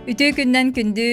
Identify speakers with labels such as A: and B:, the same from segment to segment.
A: Үтүө күннэн күндү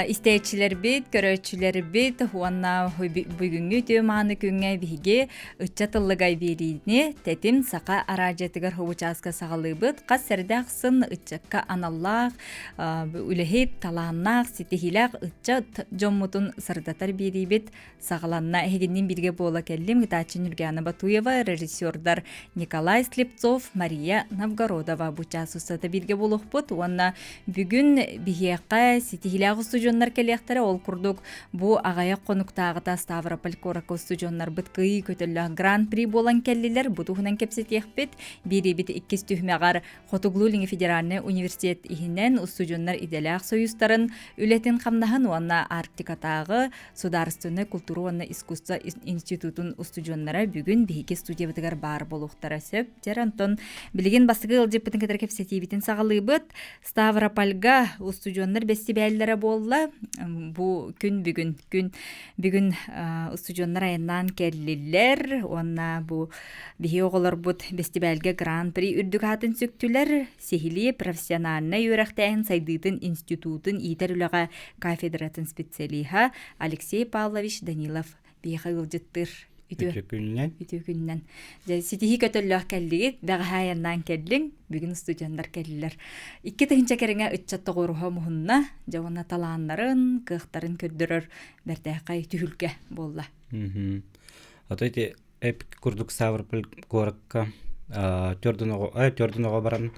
A: истээччилэрбит, көрөөччүлэрбит уонна бүгүҥҥү үтүө мааны күҥҥэ биһиги ыччат ыллыгай биэриини Тэтим саха араадьыйатыгар учааска саҕалыыбыт. Хас сэрдэх ахсын ыччакка аналлаах, үлэһит, талааннаах, ситиһиилээх ыччат дьоммутун сырдатар биэриибит саҕаланна. Эһигинниин бииргэ буола кэллим. Ытааччы Нюргана Батуева, режиссердар Николай Слепцов, Мария Новгородова бу чаас устата бииргэ буолуохпут уонна бүгүн биһиэхэ ситиһиилээх устудьуоннар кэлиэхтэрэ. Ол курдук бу аҕыйах хонуктааҕыта Ставрополь куоракка устудьуоннарбыт кыайыы көтөллөөх гран-при буолан кэллилэр. Бу туһунан кэпсэтиэхпит. Биэриибит иккис түһүмэҕэр Хотугулуу-Илиҥҥи федеральнай университет иһинэн устудьуоннар идэлээх союзтарын үлэтин-хамнаһын уонна Арктикатааҕы судаарыстыбаннай култуура уонна искусство институтун устудьуоннара бүгүн биһиги студиябытыгар баар буолуохтара сөп. Дьэр онтон билигин бастакы ыалдьыппытын кытары кэпсэтиибитин саҕалыыбыт. Ставропольга устудьуоннар бэстибээллэрэ буолла. Бу күн бүгүн күн бүгүн устудьуоннар айаннаан кэллилэр уонна бу биһи оҕолорбут бэстибээлгэ гран-при үрдүк аатын сүктүлэр. Сиһилии профессиональнай үөрэхтээһин сайдыытын институтун иитэр үлэҕэ кафедратын специалиһа Алексей Павлович Данилов биһиэхэ ыалдьыттыыр.
B: Үтүө күнүнэн.
A: Үтүө күнүнэн. Дьэ, ситиһии көтөллөөх кэллигит, бэҕэһээ айаннаан кэллиҥ, бүгүн студенттар кэллилэр. 2000 кэриҥэ ыччат тоҕуоруһа муһунна, дьэ уонна талааннарын, кыахтарын көрдөрөр бэртээхэй түһүлгэ буолла.
B: Ото ити эп курдук Ставрополь куоракка төрдүн оҕо баран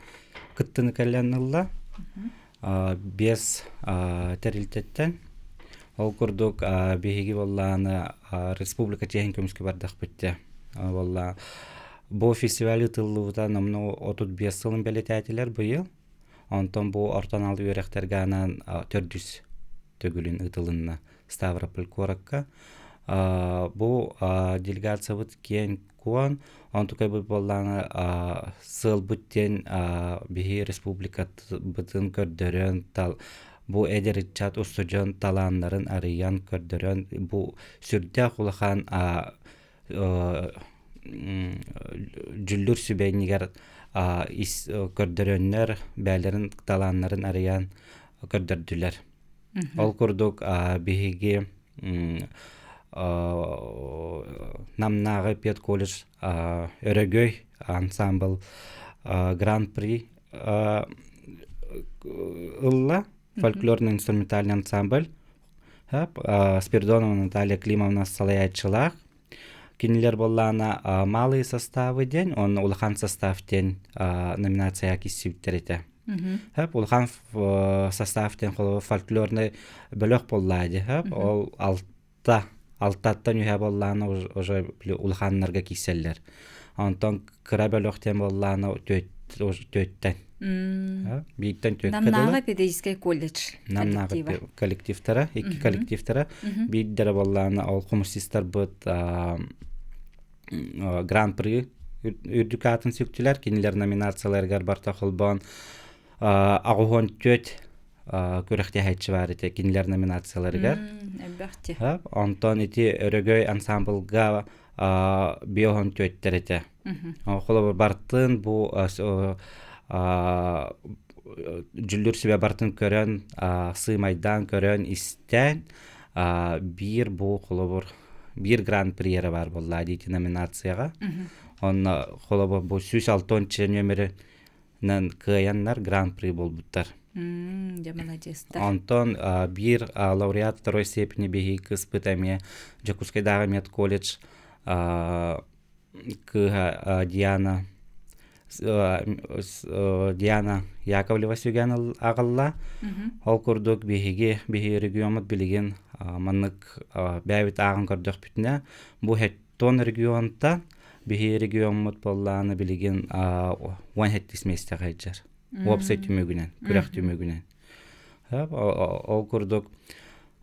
B: кыттыны кэлэн ылла. Биэс тэрилтэттэн. Ол курдук биһиги буоллааны республика чиэһин көмүскэ бардахпыт Буолла бу фестиваль ыытыллыбыта номнуо 35 сылын бэлиэтээтилэр быйыл. Онтон бу орто анал үөрэхтэргэ анаан төрдүс төгүлүн ыытылынна Ставрополь куоракка. Бу делегациябыт киэҥ куон, онтукайбыт буоллаҕына сыалбыт диэн биһи республикабытын көрдөрөн бу эдэр ыччат устудьуон талааннарын арыйан көрдөрөн бу сүрдээх улахан дьүллүр сүбэ иннигэр көрдөрөннөр бэйэлэрин талааннарын арыйан көрдөрдүлэр. Ол курдук биһиги Намнааҕы педколледж Өрөгөй ансаамбыл Гран-при ылла фольклорно-инструментальный ансамбль Спиридонова Наталья Климовна салайааччылаах. Кинилэр буоллаҕына малые составы диэн уонна улахан состав диэн номинацияҕа киирсибиттэр этэ. Улахан состав диэн холобур фольклорнай бөлөх буоллаа дии ол алта алтаттан үһэ буоллаҕына уже улаханнарга киирсэллэр. Онтон кыра бөлөх диэн буоллаҕына түөттэн. Бииртэн түөккэ дылы.
A: Намнааҕы педагогическай колледж
B: Намнааҕы коллективтара, икки коллективтара. Биирдэрэ буоллаҕына ол хомусистарбыт гран-при үрдүк аатын сүктүлэр. Кинилэр номинацияларыгар барыта холбоон 84 күрэхтэһээччи баар этэ кинилэр номинацияларыгар.
A: Элбэхти.
B: Онтон ити Өрөгөй ансамблга 54 этэ. Холобур бартын бу дьүллүр сүбэ бартын көрөн, сыымайдаан көрөн, истэн биир бу холобур биир гран-при эрэ баар буолла дии номинацияҕа. Онно холобур бу 106 нүөмэринэн кыайаннар гран-при буолбуттар.
A: Дьэ, маладьыастар.
B: Онтон биир лауреат второй степени биһиги кыыспыт эмиэ Дьокуускайдааҕы медколледж кыыһа Диана Диана Яковлева сүгэн аҕалла. Ол курдук биһиги биһи региоммут билигин маннык бэйэбит ааҕан көрдөхпүтүнэ бу Хеттон регионта биһи региоммут буоллаҕына билигин 17 миэстэҕэ сылдьар. Уопсай түмүгүнэн, күрэх түмүгүнэн. Ол курдук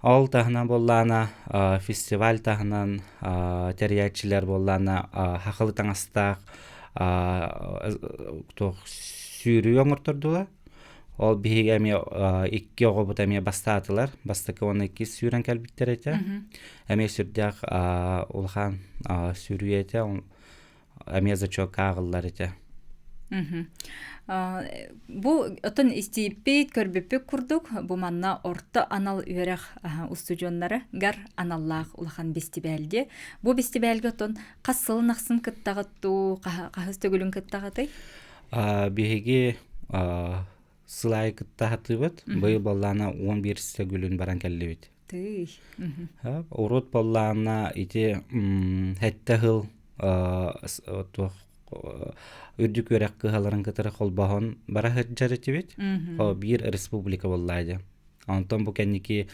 B: Ол таһынан буоллаҕына фестиваль таһынан тэрийээччилэр буоллаҕына хахылы таҥастаах туох сүүрүү оҥортордулар. Ол биһиги эмиэ икки оҕобут эмиэ бастаатылар. Бастакы уонна иккис сүүрэн кэлбиттэр этэ. Эмиэ сүрдээх улахан сүүрүү этэ. Эмиэ зачетка ааҕыллар этэ.
A: Бу оттон истииппит, көрбүппүт курдук, бу манна орто анал үөрэх устудьуоннарыгар аналлаах улахан бэстибээлгэ. Бу бэстибээлгэ оттон хас сылын ахсын кыттаҕыт дуу, хаһыс төгүлүн кыттаҕытый?
B: Биһиги сыл аайы кытта сатыыбыт. Быйыл буоллаҕына 11 төгүлүн баран кэллибит.
A: Тыый.
B: Урут буоллаҕына ити сэттэ сыл туох үрдүк үөрэх кыһаларын кытары холбоһон бара сылдьар этибит. Биир республика буоллаа дьэ. Онтон бу кэнники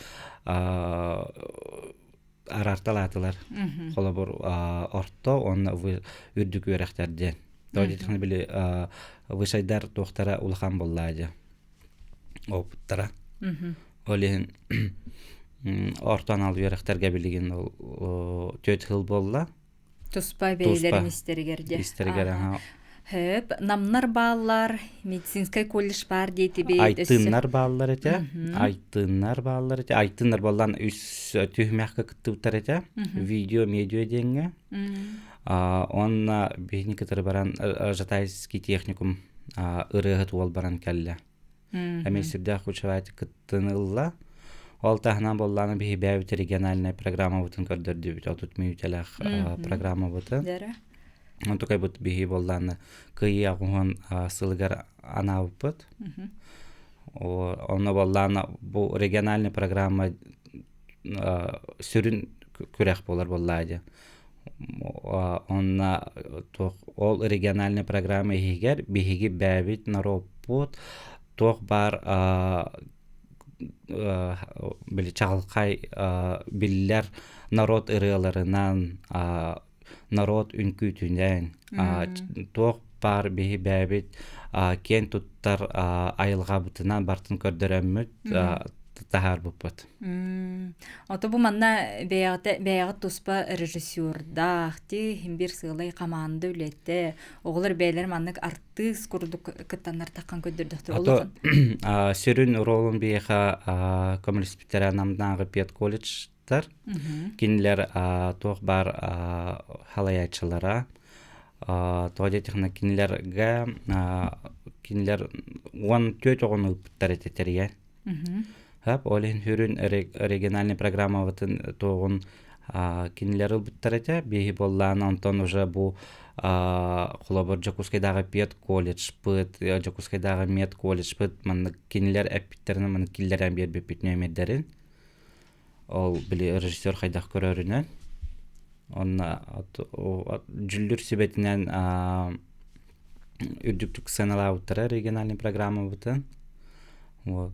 B: араарталаатылар. Холобур, орто уонна үрдүк үөрэхтэр диэн. Тоҕо диэтэххинэ били высайдар туохтара улахан буоллаа дьэ. Опыттара. Ол иһин орто анал үөрэхтэргэ билигин ол түөрт сыл буолла.
A: Туспа бэйэлэрин истэригэр дьэ.
B: Истэригэр аха.
A: Хөп, намнар бааллар, медицинскэй колледж баар диэтибит.
B: Айтыыннар бааллар этэ. Айтыыннар бааллар этэ. Айтыыннар буоллан үс түһүмэххэ кыттыбыттар этэ. Видео, медиа диэҥҥэ. Онно биһини кытары баран Жатайский техникум ырыаһыт уол баран кэллэ. Эмиэ сүрдээх учевать кыттыны ылла. Ол таһынан буоллаҕына биһи бэйэбит региональнай программабытын көрдөрдүбүт, 30 мүнүүтэлээх программабытын. Онтукайбыт биһи буоллаҕына кыайыы аҕыһын сылыгар анаабыппыт. Онно буоллаҕына бу региональный программа сүрүн күрэх буолар буоллаҕа дии. Онно туох ол региональный программа иһигэр биһиги бэйэбит норуоппут туох баар били чаҕылхай биллэр норуот ырыаларынан норуот үҥкүүтүнэн туох баар биһи бэйэбит киэн туттар айылҕабытынан барытын көрдөрөммүт таһаарбыппыт.
A: Ото бу манна бэйэҕитэ бэйэҕит туспа режиссердаах ти биир сыалай хамаанда үлэтэ оҕолор бэйэлэр маннык артыыс курдук кыттаннар таххан көрдөрдөхтөр
B: Ото сүрүн ролун биһиэхэ көмөлөспүттэрэ Намнааҕы педколледжтар. Кинилэр туох баар халайааччылара тоҕо диэтэххинэ кинилэргэ кинилэр 14 оҕону ыыппыттар этэ тэрийэн. Хап, ол иһин сүрүн региональный программабытын туоҕун кинилэр ылбыттар этэ. Биһи буоллаан онтон уже бу холобур Дьокуускайдааҕы педколледжпыт, Дьокуускайдааҕы медколледжпыт маннык кинилэр эппиттэринэн маннык киллэрэн биэрбиппит нүөмэрдэрин. Ол били режиссер хайдах көрөрүнэн. Онно дьүллүр сүбэтинэн үрдүктүк сыаналаабыттара региональный программабытын. Вот.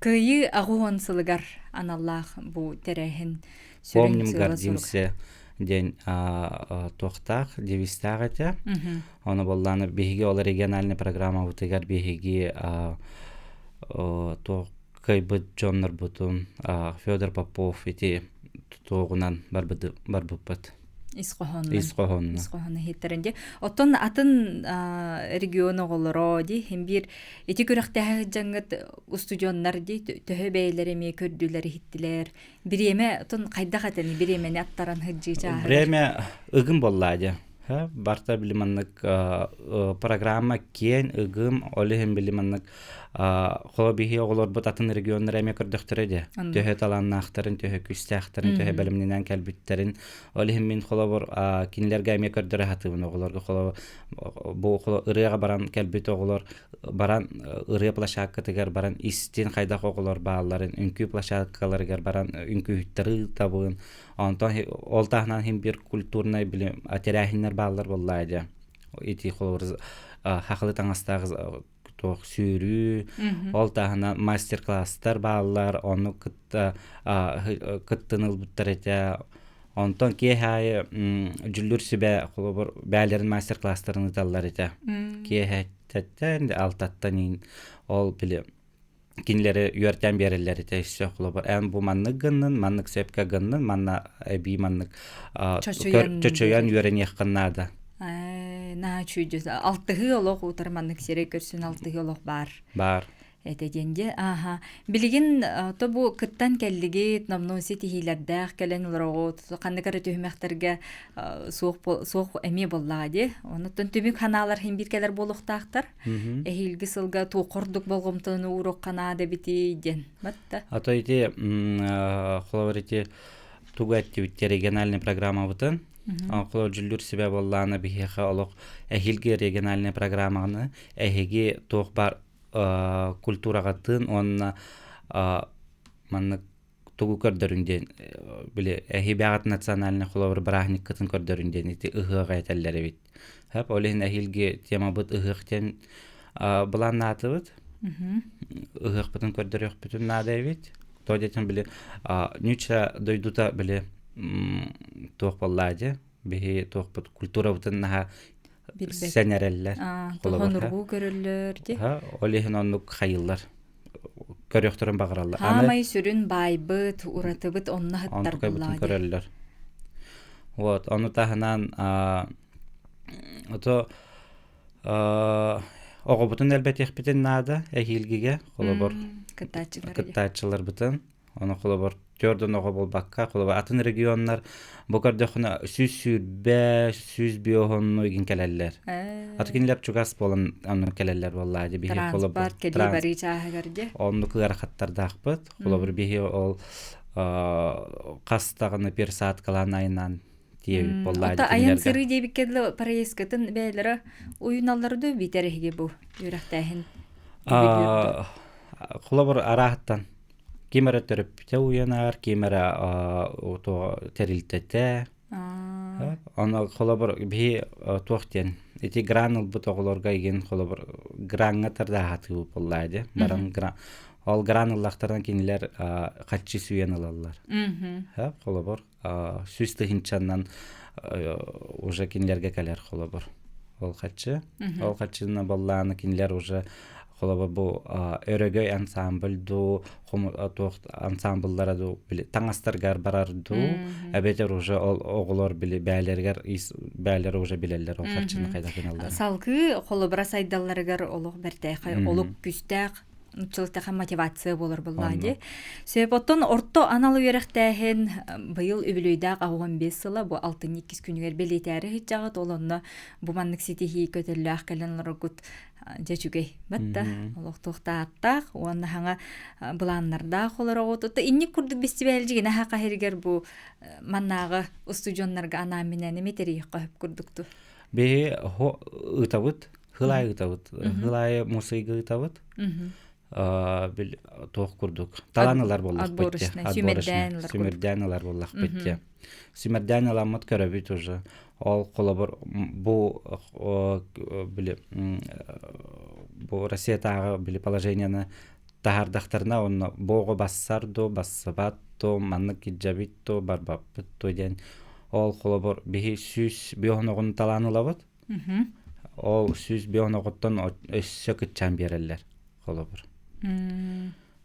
A: Кыайыы аҕыс сылыгар аналлаах бу тэрээһин сүрүн
B: Помним, гордимся диэн туохтаах, девизтаах этэ. Ону буоллааны биһиги ол региональный программабытыгар биһиги туох кыайбыт дьоннорбутун Федор Попов ити туоҕунан барбыппыт.
A: Ис хоһоонунан.
B: Ис хоһоонунан.
A: Ис хоһоону иһиттэрин дии. Оттон атын регион оҕолоро дии иһин биир ити күрэхтэһэ сылдьаҥҥыт устудьуоннар дии төһө бэйэлэрэ эмиэ көрдүлэр иһиттилэр. Бириэмэ оттон хайдах этэний бириэмэни аттаран сылдьыы чааһыгар?
B: Время ыгым буоллаа дии. Барта били маннык программа киэн ыгым, ол иһин били маннык холо биһи оҕолорбут атын регионнар эмиэ көрдөхтөрө дии. Төһө талааннаахтарын, төһө күүстээхтэрин, төһө бэлэмнэнэн кэлбиттэрин. Ол иһин мин холобур кинилэргэ эмиэ көрдөрө сатыыбын оҕолорго холобур бу ырыаҕа баран кэлбит оҕолор баран ырыа площадкатыгар баран истин хайдах оҕолор баалларын, үҥкүү площадкаларыгар баран үҥкүүһүттэри ыытабын. Онтон ол таһынан иһин биир культурнай били тэрээһиннэр бааллар буоллаа дьэ. Ити холобур хахылы таҥастаах туох сүүрүү, ол таһынан мастер-класстар бааллар, ону кытта кыттын ылбыттар этэ. Онтон киэһэ аайы дьүллүр сүбэ холобур бээлэрин мастер-класстарын ыыталлар этэ. Киэһэттэн алтаттан иин ол били кинилэри үөртэн биэрэллэр этэ өссө холобур эн бу маннык гыннын маннык сөпкө гыннын манна эбии маннык чочуйан үөрэниэххин наада
A: наһаа үчүгэй алтыһыы олох утары маннык сирэй көрсүн алтыһыы олох баар
B: баар.
A: Этэ диэн дьэ ааһа. Билигин то бу кыттан кэллигит, номнуо ситиһиилэрдээх кэлэн олороҕут, ханнык эрэ түһүмэхтэргэ суох суох эмиэ буоллаҕа дии. Онуттан түмүк ханаалар иһин биир кэлэр буолуохтаахтар. Эһиилги сылга туох ордук болҕомтону ууруохха наада эбитий диэн. Батта.
B: А то ити холобур ити тугу эттибит региональный программабытын холобур дьүллүүр сүбэ буоллаҕына биһиэхэ олох эһиилги региональный программаны эһиги туох баар культураҕытын уонна маннык тугу көрдөрүн диэн били эһибэҕит национальный холобур бырааһынньыккытын көрдөрүн диэн ити ыһыаҕа этэллэр эбит. Хөп ол иһин эһиилги темабыт ыһыах диэн былааннаатыбыт. Ыһыахпытын көрдөрүөхпүтүн наада эбит. То диэтин били нюча дойдута били туох буоллаа дии биһи туохпут культурабытын наһаа сэнэрэллэр.
A: Холобур көрөллөр ди.
B: Ол иһин оннук хайыллар. Көрүөхтөрүн баҕараллар.
A: Хаамай сүрүн байбыт, уратыбыт онно хаттар
B: буллаа. көрөллөр. Вот, ону таһынан ото оҕобутун элбэтиэхпитин наада эһиилгигэ холобур кыттааччыларбытын Ону холобур төрдөн оҕо буолбакка, холобур атын регионнар бу көрдөххүнэ 120, 150 игин кэлэллэр. Аты кинилэр чугас буолан онно кэлэллэр буоллаа дии биһи холобур
A: Транспорт кэлии барыы чааһыгар дии.
B: Оннук ыарахаттардаахпыт. Холобур биһи ол хас даҕаны пересадкалаан айынан тиэбит буоллаа
A: дии. Айан сырыы диэбиккэ дылы проездкатын бэйэлэрэ уйуналлар дуу биитэр эһиги бу үөрэхтээһин
B: Холобур арааһыттан Ким эрэ төрөппүтэ уйанар, ким эрэ тэрилтэтэ. Ону холобур биһи туох диэн ити гран ылбыт оҕолорго игин холобур граҥҥа тардааһатыы буоллаа дии. Баран гран ол гран ыллахтарына кинилэр хаччы сүүйэн ылаллар. Холобур 100 тыһыынчаннан уже кинилэргэ кэлэр холобур. Ол хаччы. Ол хаччыны боллааны кинилэр уже холобур бу өрөгөй ансамбль дуу, туох ансамбллара дуу били таҥастаргар барар дуу, эбэтэр уже ол оҕолор били бээлэригэр бээлэрэ уже билэллэр ол харчыны хайдах гыналларын.
A: Салгыы холобура сайдалларыгар олох бэртээхэй, олук күстээх нуччалыктаха мотивация буолар буоллаа дии. Сөп оттон орто анал үөрэхтээһин быйыл үбүлүөйдээх 85 сыла бу алтынньы иккис күнүгэр бэлиэтээри сылдьаҕыт ол онно бу маннык ситиһии көтөллөөх кэлэн олороргут дьэ үчүгэй батта олохтуохтааттаах уонна хаҥа былааннардаах олороҕут отто инник курдук бэстибээлдьигинэ хаһыригэр бу маннааҕы устудьуоннарга анаан минээн эми тэрийиэххэ хөп курдукту
B: Биһи ыытабыт Хылаайы ыытабыт. Хылаайы мусыйга ыытабыт. Бил туох курдук. Талан ылар буоллахпыт дии.
A: Сүүмэрдээн ылар
B: Сүүмэрдээн ылар буоллахпыт дии. Сүүмэрдээн ыламмыт көрөбүт уже. Ол холобур бу били бу Россиятааҕы били положениены таһаардахтарына онно бу оҕо бассар дуу, бассыбат дуу, маннык илдьэбит дуу, барбаппыт дуу диэн ол холобур биһи 105 оҕону талаан ылабыт. Ол 105 оҕоттон өссө кыччаан биэрэллэр, холобур.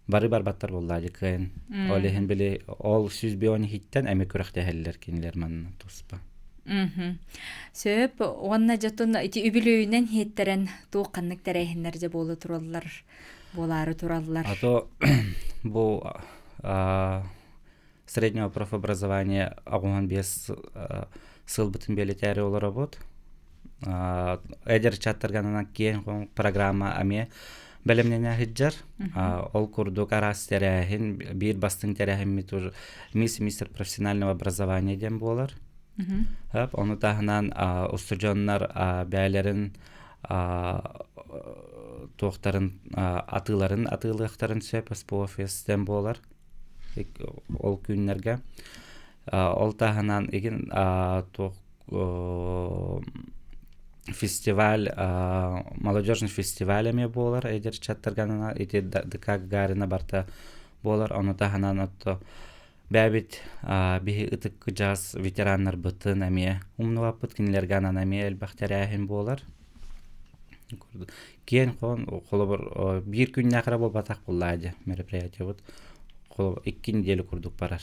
B: Бары барбаттар буоллаа дьэ кыайан. Ол иһин били ол 105 иһиттэн эми күрэхтэһэллэр кинилэр манна туспа.
A: Сөп уонна дьотун ити үбүлүөйүнэн иһиттэрэн туох ханнык тэрээһиннэр дьэ буола тураллар, буолаары тураллар.
B: А то бу среднего профобразования 85 сылбытын бэлиэтээри олоробут. Эдэр ыччаттарга киэҥ программа эмиэ бэлэмнэнэ сылдьар. Ол курдук араас тэрээһин, биир бастыҥ тэрээһиммит уже мисс мистер профессионального образования диэн буолар. Ону таһынан устудьуоннар бэйэлэрин туохтарын атыыларын атыылыахтарын сөп СПО-фест диэн буолар. Ол күннэргэ. Ол таһынан игин туох фестиваль молодежный фестиваль эмиэ буолар эдэр ыччаттарга ити ДК Гагарина барта буолар ону таһынан отто бэйэбит биһи ытык кыдьаас ветераннарбытын эмиэ умнубаппыт кинилэргэ анан эмиэ элбэх тэрээһин буолар киэн хоон холобур биир күннээх эрэ буолбатах буоллаа дьэ мероприятиебыт холобур икки неделя курдук барар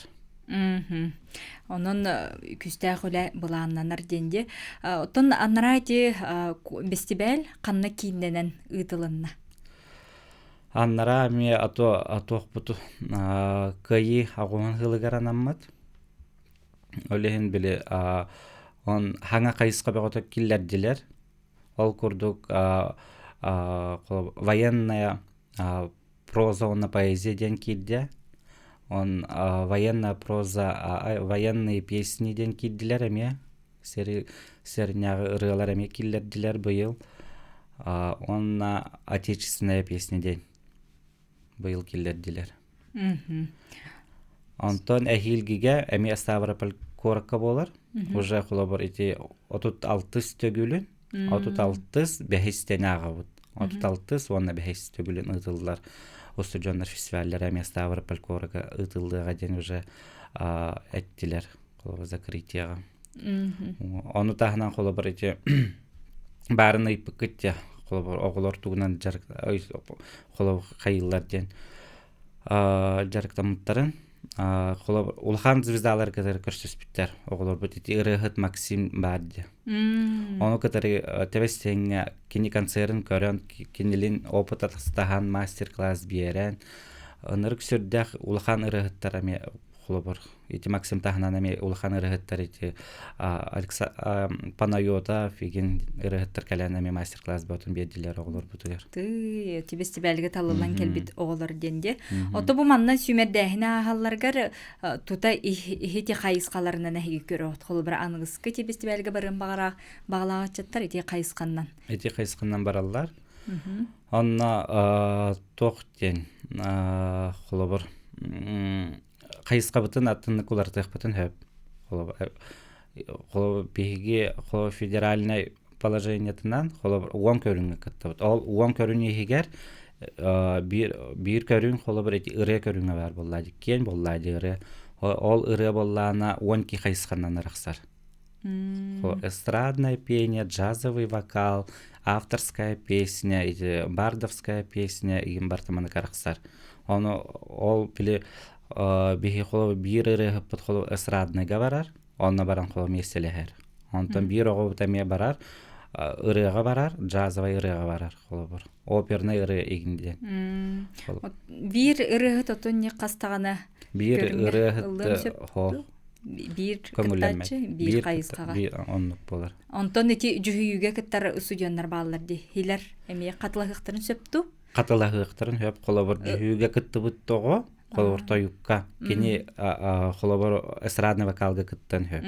A: Онон күүстээх үлэ былааннанар диэн дии. Оттон анараа ити бэстибээл ханна кииннэнэн ыытылынна?
B: Аннараа эмиэ ато атуохпут кыайыы аҕуһун сылыгар анаммыт. Ол иһин били он хаҥа хайысха бөҕөтө киллэрдилэр. Ол курдук военная проза уонна поэзия диэн киирдэ. Он военная проза, военные песни диэн киирдилэр эмиэ. Сери сэринээҕи ырыалар эмиэ киллэрдилэр быйыл. Уонна отечественная песня диэн быйыл киллэрдилэр. Онтон эһиилгигэ эмиэ Ставрополь куоракка буолар. Уже холобур ити 36 төгүлүн, 36 бэһис ааҕабыт. 36 уонна бэһис төгүлүн ыытыллар устудьуоннар фестиваллара эмиэ Ставрополь куоракка ыытыллыаҕа диэн уже эттилэр холобур закрытиеҕа. Ону таһынан холобур ити баарын ыйыппыккыт дьэ холобур оҕолор тугунан дьарык холобур хайыыллар диэн дьарыктаммыттарын холобур улахан звездалар кытары көрсүспүттэр оҕолорбут ити ырыаһыт Максим баар дии ону кытары тэбэс-тэҥҥэ кини концерын көрөн кинилин опыт атастаһан мастер-класс биэрэн ынырык сүрдээх улахан ырыаһыттар эмиэ холобур ити Максим таһынан эмиэ улахан ырыаһыттар ити Панайота фигин ырыаһыттар кэлэн эмиэ мастер-класс ботун биэрдилэр оҕолорбутугар.
A: Тыы, фестивальга талыллан кэлбит оҕолор диэн дии. Ото бу манна сүүмэрдээһини ааһалларыгар тута иһити хайысхаларынан эһиги көрөҕүт. Холобура аныгыскы ити фестивальга барыан баҕалаах баҕалаах ыччаттар ити хайысханнан.
B: Ити хайысханнан бараллар. Онно туох диэн холобур хайысхабытын атыннык уларытыахпытын сөп. Холобур, биһиги холобур федеральнай положениетынан холобур уон көрүҥҥэ кыттабыт. Ол уон көрүҥ иһигэр биир биир көрүҥ холобур ити ырыа көрүҥэ баар буоллаа дии киэҥ буоллаа дии ырыа. Ол ырыа буоллаҕына 12 хайысханан арахсар. Эстрадное пение, джазовый вокал, авторская песня, бардовская песня игин бартаманы арахсар. Ону ол били биһи холо биир ырыаһыппыт холо эстрадныйга барар, онно баран холо миэстэлэһэр. Онтон биир оҕобут эмиэ барар, ырыаҕа барар, джазовай ырыаҕа барар холобур. Опернай ырыа игин диэн.
A: Биир ырыаһыт отун не хастаҕына
B: Биир ырыаһыт хо
A: биир кыттааччы биир хайысхаҕа
B: оннук буолар
A: онтон ити дьүһүйүүгэ кыттар устудьуоннар бааллар дии хилэр эмиэ хатылаһыахтарын сөп дуу
B: хатылаһыахтарын сөп холобур дьүһүйүүгэ кыттыбыт тоҕо холобур тойукка кини холобур эстрадный вокалга кыттан сөп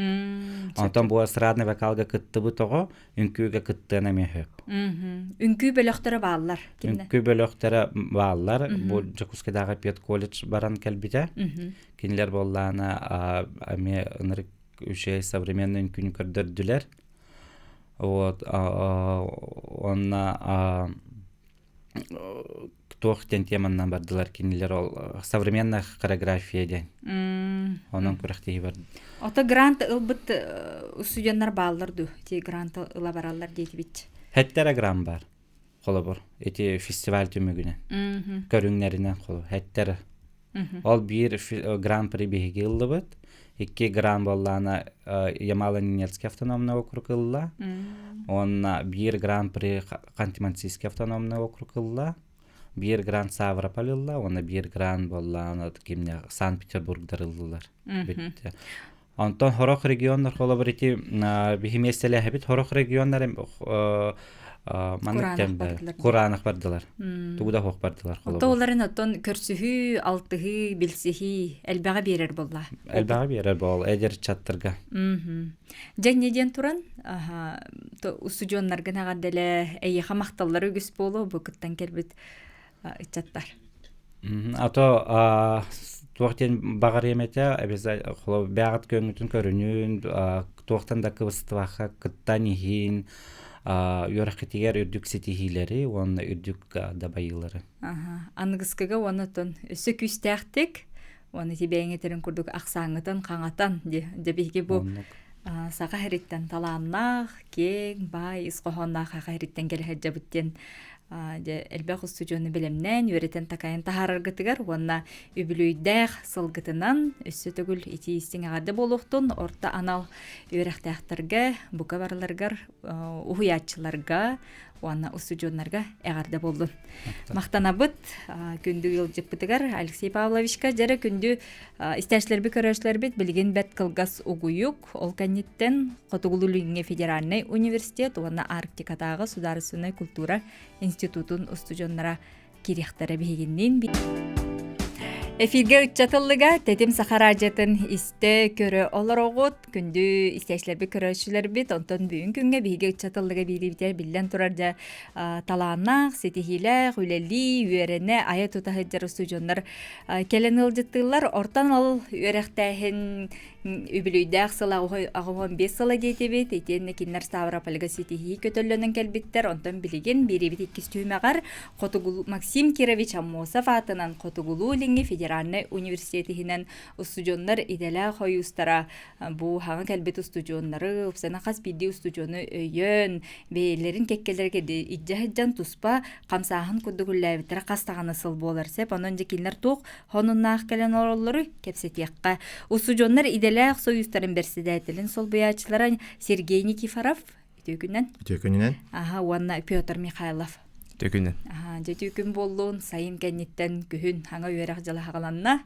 B: онтон бу эстрадный вокалга кыттыбыт оҕо үҥкүүгэ кыттыан эмиэ сөп
A: үҥкүү бөлөхтөрө бааллар
B: үҥкүү бөлөхтөрө бааллар бу Дьокуускайдааҕы педколледж баран кэлбитэ Кинилэр буоллаҕына эмиэ ынырык үчүгэй современный үҥкүүнү көрдөрдүлэр. Вот уонна туох диэн теманнан бардылар кинилэр ол современная хореография диэн. Онон күрэхтэһии бар.
A: Ото грант ылбыт студеннар бааллар дуу? Ти грант ыла бараллар диэтибит.
B: Хэттэрэ грант бар. Холобур, ити фестиваль түмүгүнэн. Көрүҥнэринэн холобур, хэттэрэ Ол биир гран-при биһиги ыллыбыт. Икки гран буоллаҕына Ямало-Ненецкий автономный округ ылла. Уонна биир гран-при Ханты-Мансийский автономный округ ылла. Биир гран Ставрополь ылла уонна биир гран буоллаҕына кимне Санкт-Петербургдар ыллылар. Бүттэ. Онтон сорох регионнар холобур ити биһи миэстэлээһэбит сорох регионнар маннык кэм кураанах бардылар. Тугу да суох бардылар
A: холобур. Оттоларын оттон көрсүһүү, алтыһыы, билсиһии элбэҕи биэрэр буолла.
B: Элбэҕи биэрэр буол эдэр чаттарга.
A: Дьэ не диэн туран устудьуоннаргын эҕэрдэлээ, эйиэхэ махталлар үгүс буолуо бу кыттан кэлбит ыччаттар.
B: А то туох диэн баҕарыам этэ обязательно бэҕэт көҥүтүн көрүнүүн туохтан да кыбыстыбакка кыттан иһин үөрэххитигэр үрдүк ситиһиилэри уонна үрдүк дабайыылары.
A: Аныгыскыга уонна оттон өссө күүстээхтик уонна ити бэйэҥ этэрин курдук ахсааҥҥытын хаҥатан дьэ биһиги бу саха сириттэн талааннаах, киэҥ, баай ис хоһоонноох саха сириттэн кэлэ сылдьабыт диэн дьэ элбэх устудьуону бэлэмнээн, үөрэтэн-такайан таһаараргытыгар уонна үбүлүөйдээх сылгытынан өссө төгүл итии истиҥ эҕэрдэ буолуохтун орто анал үөрэхтээхтэргэ, бука барыларыгар, уһуйааччыларга, уонна устудьуоннарга эҕэрдэ буоллун. Махтанабыт күндү ыалдьыппытыгар Алексей Павловичка дьэрэ күндү истээччилэрбит көрөөччүлэрбит билигин бэрт кылгас угуйук ол кэнниттэн Хотугулуу-Илиҥҥи федеральнай университет уонна Арктикатааҕы судаарыстыбаннай культура институтун устудьуоннара кириэхтэрэ биһигинниин Эфиргэ ыччатыллыга Тэтим Саха радиотын истэ көрө олороҕут күндү истээччилэрбит көрөөччүлэрбит онтон бүгүн күҥҥэ биһиги ыччатыллыга биириибитигэр биллэн турар дьэ талааннаах ситиһиилээх үлэлии үөрэнэ айа тута сылдьар устудьуоннар кэлэн ыалдьыттыыллар ортон ол үөрэхтээһин Үбүлүйдээх сыл 85 сыла диэтибит, итиэннэ кинилэр Ставропольга ситиһии көтөллөнөн кэлбиттэр. Онтон билигин биэриибит иккис түһүмэҕэр Хотугулуу Максим Кирович Аммосов аатынан Хотугулуу-Илиҥҥи федеральнай университет иһинэн устудьуоннар идэлээх хойуустара бу хаҥа кэлбит устудьуоннары, упсана хас биирдии устудьуону өйөөн, бэйэлэрин кэккэлэригэр илдьэ сылдьан туспа хамсааһын курдук үлэлээбиттэрэ хас даҕаны сыл буолар сөп. Онон дьэ кинилэр туох Хонуннаах кэлэн олороллоруй? Кэпсэтиэххэ. Устудьуоннар идэлээх сойуустарын бэрсэдээтэлин солбуйааччылара Сергей Никифоров үтүө күнүнэн.
C: Үтүө күнүнэн.
A: Аха уонна Петр Михайлов.
D: Үтүө күнүнэн.
A: Аха дьэ үтүө күн буоллун. Сайын кэнниттэн күһүн хаҥа үөрэх дьыла хаҕаланна.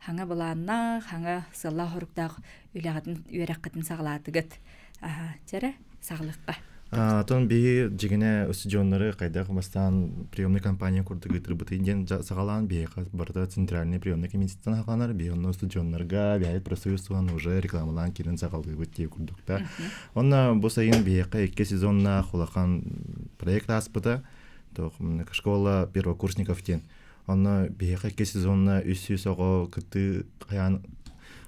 A: Хаҥа былааннаах, хаҥа сыллаах-хоруктаах үлэҕитин үөрэххитин саҕалаатыгыт. Аха, чэрэ, саҕалыахха.
C: Атын биһи дьигинэ устудьуоннары хайдах бастаан приемный компания курдук ыытырбытый диэн саҕалаан биһиэхэ барыта центральный приемный комитеттан саҕаланар биһи онно устудьуоннарга биһиэхэ профсоюзтан уже рекламалаан киирэн саҕалыыбыт диye курдук да. Онно бу сайын биһиэхэ икки сезоннаах улахан проект ааспыта школа первокурсников диэн Онно биһиэхэ икки сезонна 300 оҕо кыттыы хайаан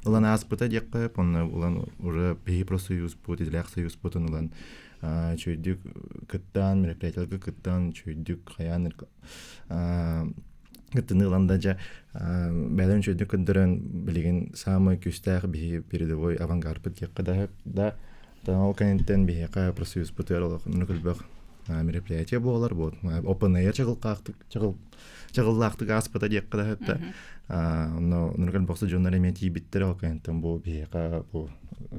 C: ылан ааспыта диэххэ, онно ылан уже биһи профсоюзпут, идэлээх союзпутун ылан үчүгэйдик кыттан, мероприятиеларга кыттан, үчүгэйдик хайаан кыттыны ылан да дьэ бэйэлэрин үчүгэйдик көрдөрөн билигин саамай күүстээх биһи передовой авангардпыт диэххэ да да ол кэнниттэн биһиэхэ профсоюзпутугар олох элбэх мероприятие буолар вот open air чаҕылхаахтык чаҕыллаахтык ааспыта диэххэ да сөптө онно нурган бохсу дьоннор эмиэ тиийбиттэрэ ол кэнниттэн бу биһиэхэ бу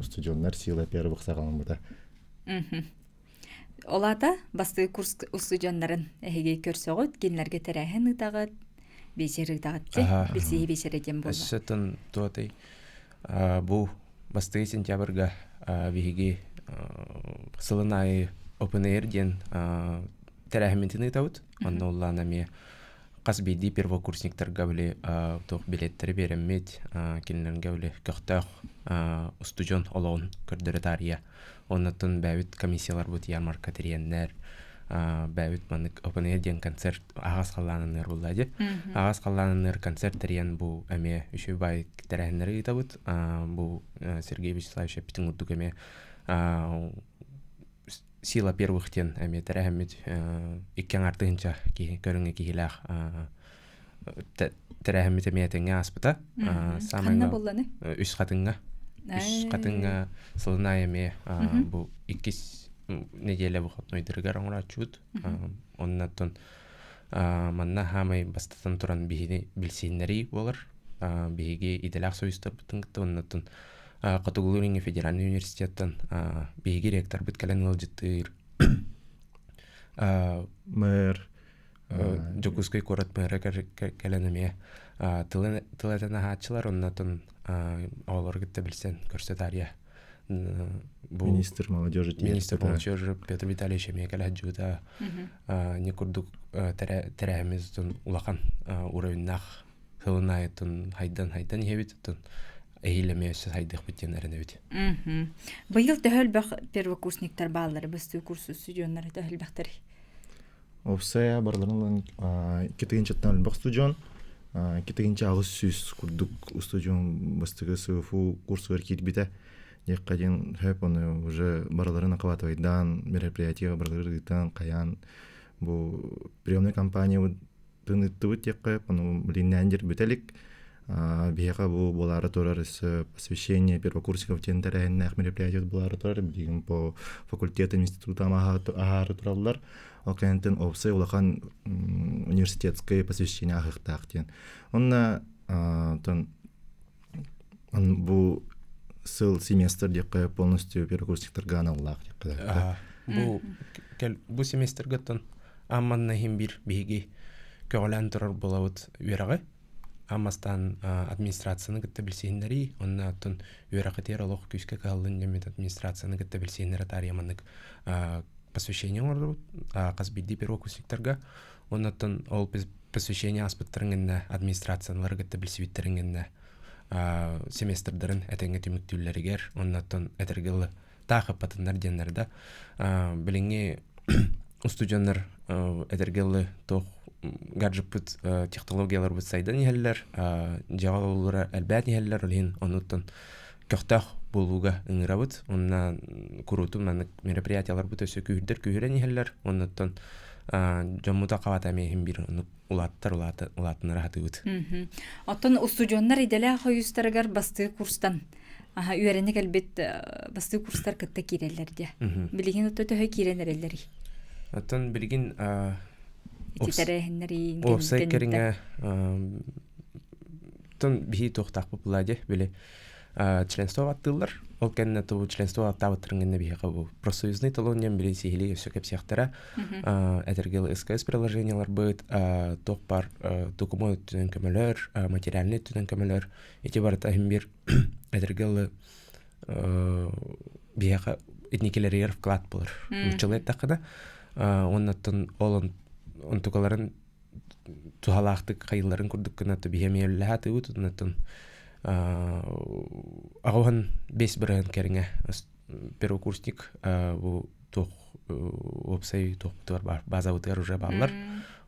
C: студеннар сила первых саҕаламмыта
A: Ол аата бастакы курс устудьуоннарын эһиги көрсөҕүт, кинилэргэ тэрээһин ыытаҕыт, биэчэр ыытаҕыт дии, билсиһии биэчэрэ диэн буолла.
D: Өссө туотай бу бастакы сентябрьга биһиги сылын аайы Open Air диэн тэрээһиммитин ыытабыт. Онно улаан эмиэ хас биирдии первокурсниктарга били туох билеттэри биэрэммит, кинилэргэ били көхтөөх устудьуон олоҕун көрдөрө таарыйа. Оннуттан бэйэбит комиссияларбыт ярмарка тэрийэннэр, бэйэбит маннык Open Air диэн концерт аһаҕас халлааныныыр буолла дии. Аһаҕас халлааныныыр концерт тэрийэн бу эмиэ үчүгэй баай тэрээһиннэри ыытабыт. Бу Сергей Вячеславович эппитин курдук эмиэ Сила первых диэн эмиэ тэрээһиммит икки аҥаар тыһыынча киһи көрүҥэ киһилээх тэрээһиммит эмиэ этэҥҥэ ааспыта.
A: Ханна буолланы?
D: Үс Хатыҥҥа. Үс Хатыҥҥа сылын аайы эмиэ бу иккис неделя выходнойдарыгар оҥорооччубут. Оннуттан манна хаамай бастатан туран биһини билсиһиннэрии буолар. Биһиги идэлээх союзтарбытын кытта оннуттан Хотугулуу-Илиҥҥи федеральнай университеттан биһиги ректорбыт кэлэн ыалдьыттыыр.
C: Мэр
D: Дьокуускай куорат мэра кэлэн эмиэ тыл тыл этэн аһааччылар оннотон оҕолору кытта билсэн көрсө таарыйа
C: бу министр молодежи
D: министр молодежи Петр Витальевич эмиэ кэлэ сылдьыбыта не курдук тэрээһиммит улахан уровеннаах сылын аайытын хайдан-хайдан иһэбит, оттон эһиил эмиэ өссө сайдыахпыт диэн эрэнэбит.
A: Быйыл төһө элбэх первокурсниктар бааллар, бастыы курс студеннара төһө элбэхтэрий?
C: Опсая барыларын 2 тыһыынчаттан элбэх студент, 2800 курдук устудьуон бастакы СВФУ курсугар киирбитэ. Диэххэ диэн хөп ону уже барыларын охватывайдаан мероприятие барыларын ыытан хайаан бу приемная компания тыныттыбыт диэххэ, ону билиннээн бүтэ илик. Биһиэхэ бу буолаары турар посвящение первокурсников диэн тэрээһиннээх мероприятие буолаары турар. Билигин по факультетам институтам аһаары тураллар. Ол кэнниттэн уопсай улахан университетское посвящение аһыахтаах диэн. Онно тон бу сыл семестр диэххэ полностью первокурсниктарга аналлаах диэххэ.
D: Бу Бу семестргаттан амманна иһин бир биһиги көҕүлээн турар буолабыт үөрэҕи. Аммастаан администрацияны кытта билсиһиннэрии, онно оттон үөрэххитигэр олох күүскэ кыһаллын диэммит администрацияны кытта билсиһиннэрэ таарыйа маннык посвящение оҥордубут хас биирдии первокурсниктарга. Оннуттан ол посвящение ааспыттарын гэннэ администрациялары кытта билсибиттэрин гэннэ семестрдарын этэҥҥэ түмүктүүллэригэр оннуттан этэргэ дылы таах ыппатыннар диэннэр да билиҥҥи устудьуоннар этэргэ дылы туох гаджеппыт технологияларбыт сайдан иһэллэр дьиэҕэ олороллоро элбээн иһэллэр ол иһин оннуттан көхтөөх буолууга ыҥырабыт уонна куруутун маннык мероприятияларбыт өссө күүһүрдэр күүһүрэн иһэллэр оннуттан дьоммута хабата эмиэ иһин биир оннук улааттар улаатынара сатыыбыт.
A: Оттон устудьуоннар идэлээх хойуустарыгар бастыы курстан аха үөрэнэ кэлбит бастыы курстар кытта киирэллэр дии. Билигин отто төһө киирэн эрэллэрий?
D: Оттон билигин
A: ити тэрээһиннэри
D: уопсай кэриҥэ тон биһи туохтаахпыт буолаа били членство аттыыллар. Ол кэннэ ту членство аттаабыттарын кэннэ биһиэхэ бу профсоюзный талон диэн били сиһилии өссө кэпсиэхтэрэ. Этэргэл СКС приложенияларбыт туох баар документ өттүнэн көмөлөр, материальный өттүнэн көмөлөр. Ити барыта иһин биир этэргэл биһиэхэ итиникилэригэр вклад буолар. Нууччалыы эттэххинэ, уоннаттан ол онтукаларын туһалаахтык хайылларын курдук гына биһи эмиэ үллэһэ атыыбыт оннуттан аҕыһан бес бырыһан кэриҥэ первокурсник бу туох уопсай туохпутугар базабытыгар уже бааллар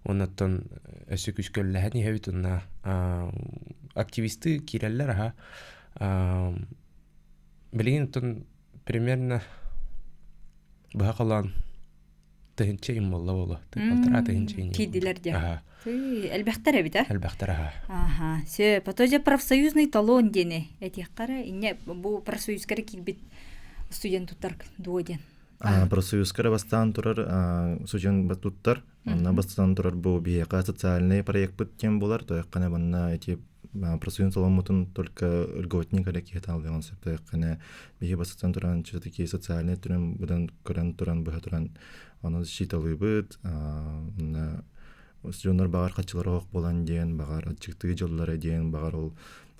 D: оннуттан өссө күүскэ үллэһэн иһэбит уонна активисты киирэллэр аха билигин оттон примерно быһа холоон тыһынча им буолла буолуо. Алтара тыһынча ин.
A: Киирдилэр дьэ. Элбэхтэр эбит а?
D: Элбэхтэр аха.
A: Аха. Все, потом же профсоюзный талон диэни этиэххэ инне бу профсоюзка киирбит студент туттар дуо диэн.
C: Профсоюзка бастаан турар студент туттар. Онно бастаан турар бу биһиэхэ социальный проектпыт диэн буолар. Тояххана манна эти профсоюз саламмытын только льготник эрэ киһи таалыаҕын сөп. Тояххана биһи бастатан туран все-таки социальный түрүн быдан көрөн туран быһа туран ону защиталыыбыт уонна дьоннор баҕар хаччылара оһох буолан диэн баҕар аччыктыы дьыллара диэн баҕар ол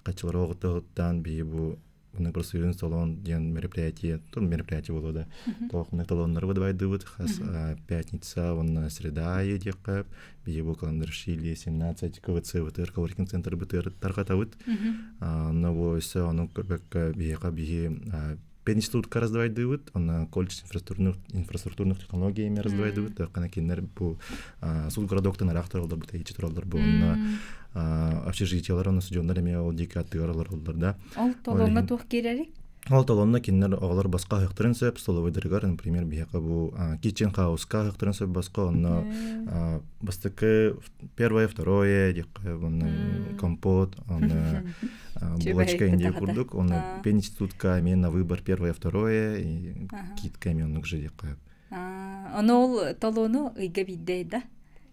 C: хаччылара оҕуттаһыттаан биһи бу Мына профсоюзный салон диэн мероприятие, то мероприятие буолуо да, тоох талоннары выдавайдыбыт хас пятница уонна среда аайы диэххэ биһи бу Каландаршили 17 КВЦ бытыр коворкинг центр бытыр тарҕатабыт. Онно бу өссө ону көрбөккө биһиэхэ биһи пединститутка раздавайдыбыт, онно колледж инфраструктурных, инфраструктурных технологий эми раздавайдыбыт, тоққана кинилэр бу суд городоктан ыраах тураллар бу тэйиччи тураллар бу онно общежитиелар онно студеннар эмиэ ол диэки аттыгар олороллор да.
A: Ол толоҥҥо туох киирэрий?
C: Ол толонно кинилэр оҕолор босхо аһыахтарын сөп, столовойдарыгар, например, биһиэхэ бу kitchen house-ка аһыахтарын сөп босхо, онно бастакы первое, второе диэххэ, онно компот, онно булочка индия курдук, онно пединститутка эмиэ на выбор первое, второе, и китка эмиэ оннук же диэххэ.
A: Ону ол толуону ыйга биирдэ да?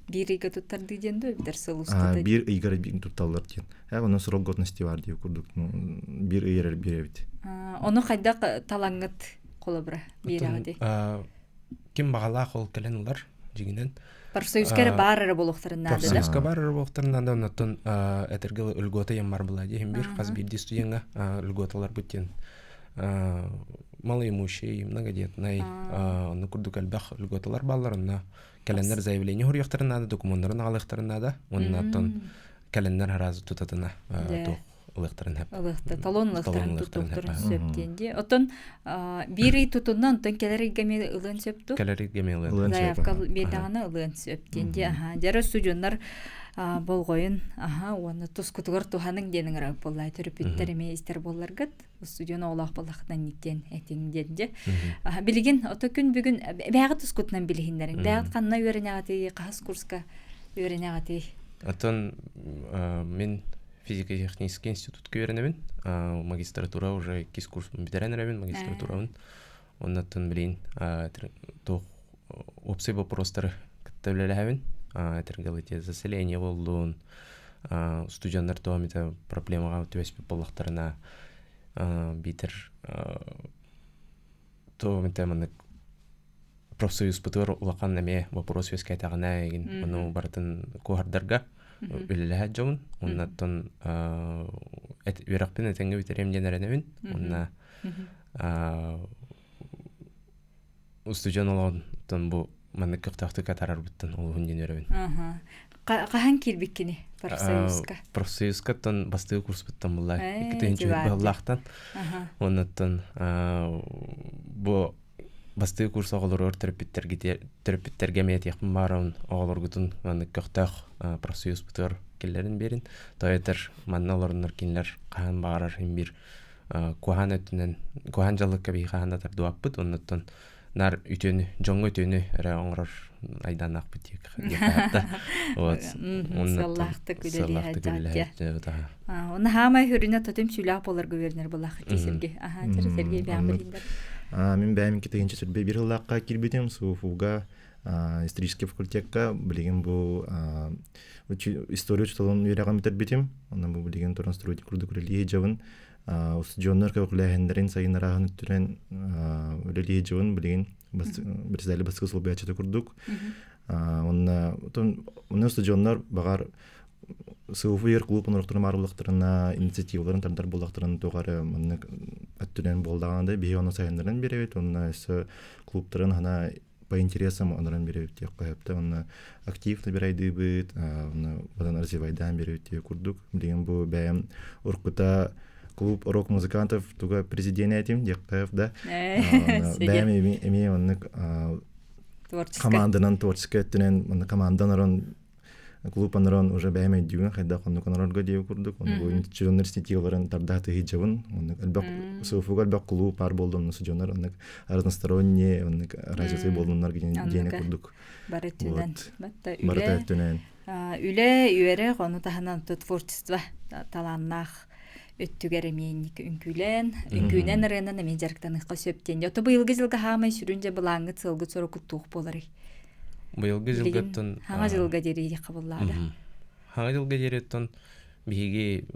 A: Биир ыйга туттардыы диэн дуо эбэтэр сыл устата?
C: Биир ыйга тутталлар диэн. Онон срок годности бар диye курдук биир ый эрэр биэрэбит.
A: Ону хайдах талаҥҥыт холобура биэрэҕит?
D: Ким баҕалаах ол кэлэн ылар дьиҥинэн.
A: Профсоюзка эрэ баар эрэ буолуохтарын наада да?
D: Профсоюзка баар эрэ буолуохтарын наада, оннуттан этэргэ льгота ем бар была диэхин биир хас биирдии студеҥҥа льготаларбыт диэн малоимущий, многодетный, онно курдук элбэх льготалар бааллар, онно кэлэннэр заявление хоруйуохтарын наада, докумуоннарын аҕалыахтарын наада, уонна оттон кэлэннэр араас тутатына туох ылыахтарын сөп.
A: Ылыахта, талон ылыахтарын тутуохтарын сөп диэн дии. Оттон биир ый тутунна, онтон кэлэр ыйга эмиэ ылыан сөп дуу?
D: Кэлэр ыйга эмиэ ылыан
A: сөп. Заявка биэрдэҕинэ ылыан сөп диэн дии. Аха, дьара студеннар болҕойун, аха, уонна тускутугар туһаныҥ диэн ыҥырабыт буоллаа. Төрөппүттэр эмиэ истэр буолларгыт. Устудьуон оҕолоох буоллаххытына инниктиэн этиҥ диэн дьэ. Билигин ото күн бүгүн бээҕит тускутунан билиһиннэриҥ. Бээҕит ханна үөрэнэҕитий, хаһыс курска үөрэнэҕитий?
D: Оттон мин физико-технический институтка үөрэнэбин. Магистратура уже иккис курспун бүтэрэн эрэбин, магистратурабын. Оннуттан билигин туох уопсай вопростары кытта үлэлэһэбин. Этэргэ заселение буоллун, студеннар туох эмитэ проблемаҕа түбэспит буоллахтарына биитэр туох эмитэ маннык Профсоюзпутугар улахан эмиэ вопрос үөскээтэҕинэ эгин ону барытын куоһардарга үлэлэһэ дьомун. Оннаттан үөрэхпин этэҥҥэ бүтэриэм диэн эрэнэбин. Онна устудьуон олоҕунтан бу маннык көхтөөхтүк атаарарбыттан олуһун диэн үөрэбин.
A: Хаһан киирбиккини профсоюзка?
D: Профсоюзкаттан бастакы курспуттан булла. Икки баһыллаахтан. Оннуттан бу бастакы курс оҕолоругар төрөппүттэргэ эмиэ этиэхпин баарабын оҕолоргутун маннык көхтөөх профсоюзпутугар киллэрин биэрин. Тоҕо манна олороннор кинилэр хаһан баҕарар иһин биир куһаан өттүнэн куһаан дьаллыкка биһи хаһан да тардыбаппыт оннуттан нар үтүөнү дьоҥҥо үтүөнү эрэ оҥорор айдааннаахпыт диэххэ вот
A: сыаллаахтык үлэлиһэ Оны хаамай хүрүнэ тотум сүлээх боларга үөрэнэр булаах Сергей. Аха, Сергей бэйэм билиндер.
C: Мин бэйэм китигинчи сүрбэ бир ыллаахха киирбитим СУФУга исторический факультекка билигин бу история учууталын үөрэҕин бүтэрбитим. Онон бу билигин туран сотрудник курдук үлэлии сылдьабын. Устудьуоннар көҕүлээһиннэрин сайыннарааһын өттүнэн үлэлии сылдьабын билигин председатель бастакы солбуйааччыта курдук. Онно онно устудьуоннар баҕар СУФУ клуб оҥорохторун баар инициативаларын тардар буоллахтарына туох эрэ маннык өттүнэн буоллаҕына да биһи ону сайыннаран биэрэбит уонна өссө клубтарын хана по интересам онорон биэрэбит диэххэ сөптө уонна актив набирайдыыбыт уонна бадан развивайдаан биэрэбит диэх курдук билигин бу бэйэм уруккута клуб рок музыкантов туга президент этим диэххэ да бэйэм эмиэ маннык команданан творческай өттүнэн маннык командан орон клуб онорон уже бэйэм өйдүүбүн хайдах оннук онорорго диэби курдук ону бу дьоннор инициативаларын тардаат ыһыдьабын оннук элбэх СУФУга элбэх клуб паар буоллун дьоннор оннук разносторонние оннук развитый буоллуннар диэни курдук
A: бары өттүнэн
C: бары өттүнэн
A: үлэ үөрэх ону таһынан творчество талааннаах өттүгэр эмиэ инник үҥкүүлээн үҥкүүнэн ырыанан эмиэ дьарыктаныахха сөп диэн ото быйылгы дьылга хаамай сүрүн дьэ былааҥҥыт сыалгыт сорукут туох буоларый
D: Быйылгы жылгаттан
A: хаҥа жылга диэри хабыллаада.
D: Хаҥа жылга диэриттэн биһиги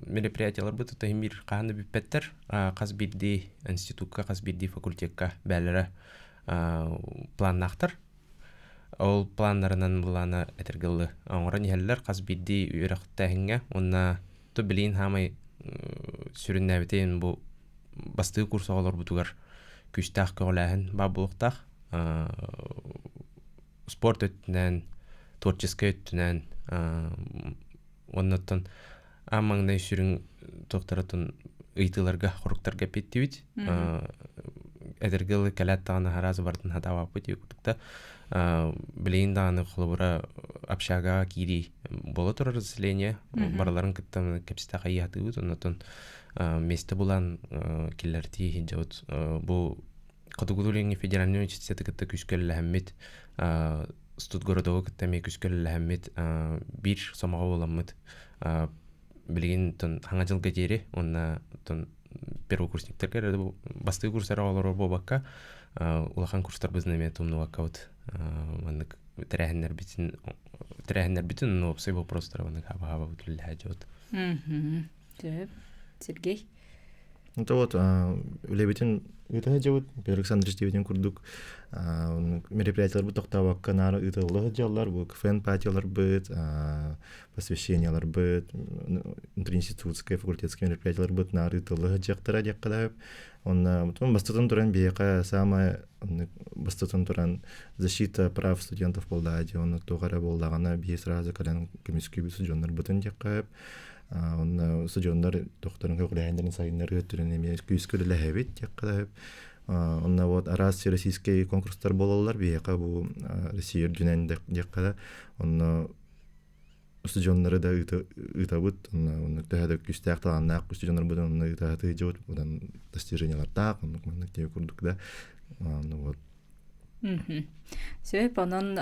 D: мероприятияларбыт тутаһын биир хаһан да бүппэттэр. Хас биирдии институкка, хас биирдии факультекка бээлэрэ планнаахтар. Ол планнарынан былаана этэргэлы оҥорон иһэллэр хас биирдии үөрэхтээһиҥҥэ уонна то билигин хаамай сүрүннээбитин бу бастыгы курс оҕолорбутугар күүстээх көҕүлээһин баар буолуохтаах спорт өттүнэн, творческай өттүнэн уоннаттан аан маҥнай сүрүн туохтаратын ыйытыыларга, хоруктарга эппиттибит. Эдэргэ ылы кэлээт даҕаны араас барытын хатаабаппыт курдук да билигин даҕаны холобура общагаҕа киирии буола турар заселение барыларын кытта кэпсэтэ хайыһатыыбыт оннотон место булан киллэртии сылдьабыт бу Хотугулуу-Илиҥҥи федеральнай университеты кытта күүскэ үлэлэһэммит, студгородогу кытта эмиэ күүскэ үлэлэһэммит, биир сомоҕо буоламмыт билигин хаҥа дьылга диэри уонна первокурсниктарга эрэ бастакы курстар оҕолоро буолбакка улахан курстарбытын эмиэ тумнубаккабыт маннык тэрээһиннэрбитин тэрээһиннэрбитин уопсай вопростара маннык хаба-хаба үлэлэһэ дьыбыт.
A: Сергей
C: Это вот үлэбитин ыыта сылдьабыт. Петр Александрович диэбитин курдук мероприятиеларбыт тохтообокко наар ыытылла сылдьаллар. Бу КФН-патияларбыт, посвященияларбыт, внутриинститутскай, факультетскай мероприятиеларбыт наар ыытылла сылдьыахтара диэххэ да Онно бастатан туран биһиэхэ самое бастатан туран защита прав студентов буоллаҕа дии онно туох эрэ буоллаҕына биһи сразу кэлэн көмүскүүбүт студеннарбытын диэххэ Онно устудьуоннар тохторун көҕүлээһиннэрин сайыннарыы өттүнэн эмиэ күүскэ үлэлэһэбит диэххэ да сөп. Онно вот араас российскай конкурстар буолаллар биһиэхэ бу Россия үрдүнэн диэххэ да онно устудьуоннары да ыытабыт онно онно төһө да күүстээх талааннаах устудьуоннарбытын онно ыыта сатыыбыт онон достижениелардаах оннук маннык диэки курдук да ну вот
A: Сөп, онон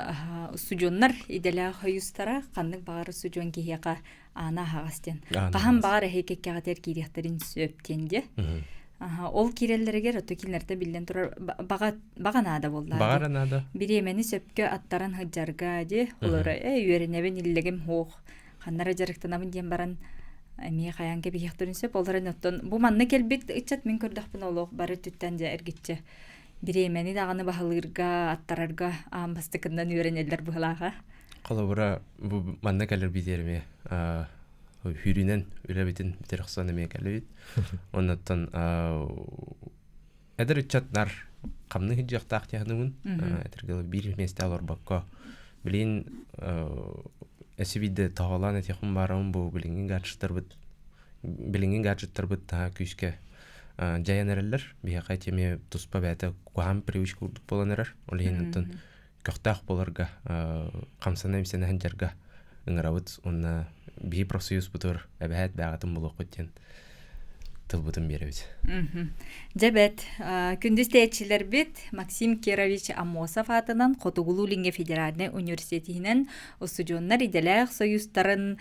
A: устудьуоннар идэлээх хойустара ханнык баҕар устудьуон киһиэхэ аана аһаҕас диэн. Хаһан баҕар эһи кэккэҕитигэр киириэхтэрин сөп диэн дьэ. Ол киирэллэригэр ото кинилэртэ биллэн турар баҕа баҕа наада буоллаа.
D: Баҕара наада.
A: Бириэмэни сөпкө аттаран сылдьарга дии олоро э үөрэнэбин иллэгим суох ханнара дьарыктанабын диэн баран эмиэ хайаан кэбиһиэхтэрин сөп. Ол эрэн оттон бу манна кэлбит ыччат мин көрдөхпүнэ олох бары өттүттэн дьэ эргиччи. Бириэмэни даҕаны баһылыырга, аттарарга аан бастакыннан үөрэнэллэр быһылааҕа.
D: Холобура, бу манна кэлэр битерме хүрүнэн үлэбитин бүтэр охсон эмиэ кэлэбит. Оннуттан эдэр ыччаттар хамны сылдьыахтаах диэхинибин. Этэргэ биир миэстэ олорбокко билин эсибидде тоҕолоон этиэхпин баарым бу билиҥҥи гаджеттарбыт билиҥҥи гаджеттарбыт таһа күүскэ дьайан эрэллэр. Биһиэхэ ити туспа бэйэтэ куһаҕан привычка курдук буолан эрэр. Ол иһин оттон көхтөөх буоларга хамсана-имсэнэ сылдьарга ыҥырабыт уонна биһи профсоюзпутугар эбэһээт бээҕитин булуохпут диэн тылбытын биэрэбит.
A: Дьэ бэт, күндү истээччилэрбит Максим Кирович Аммосов аатынан Хотугулуу-Илиҥҥи федеральнай университетинэн устудьуоннар идэлээх союзтарын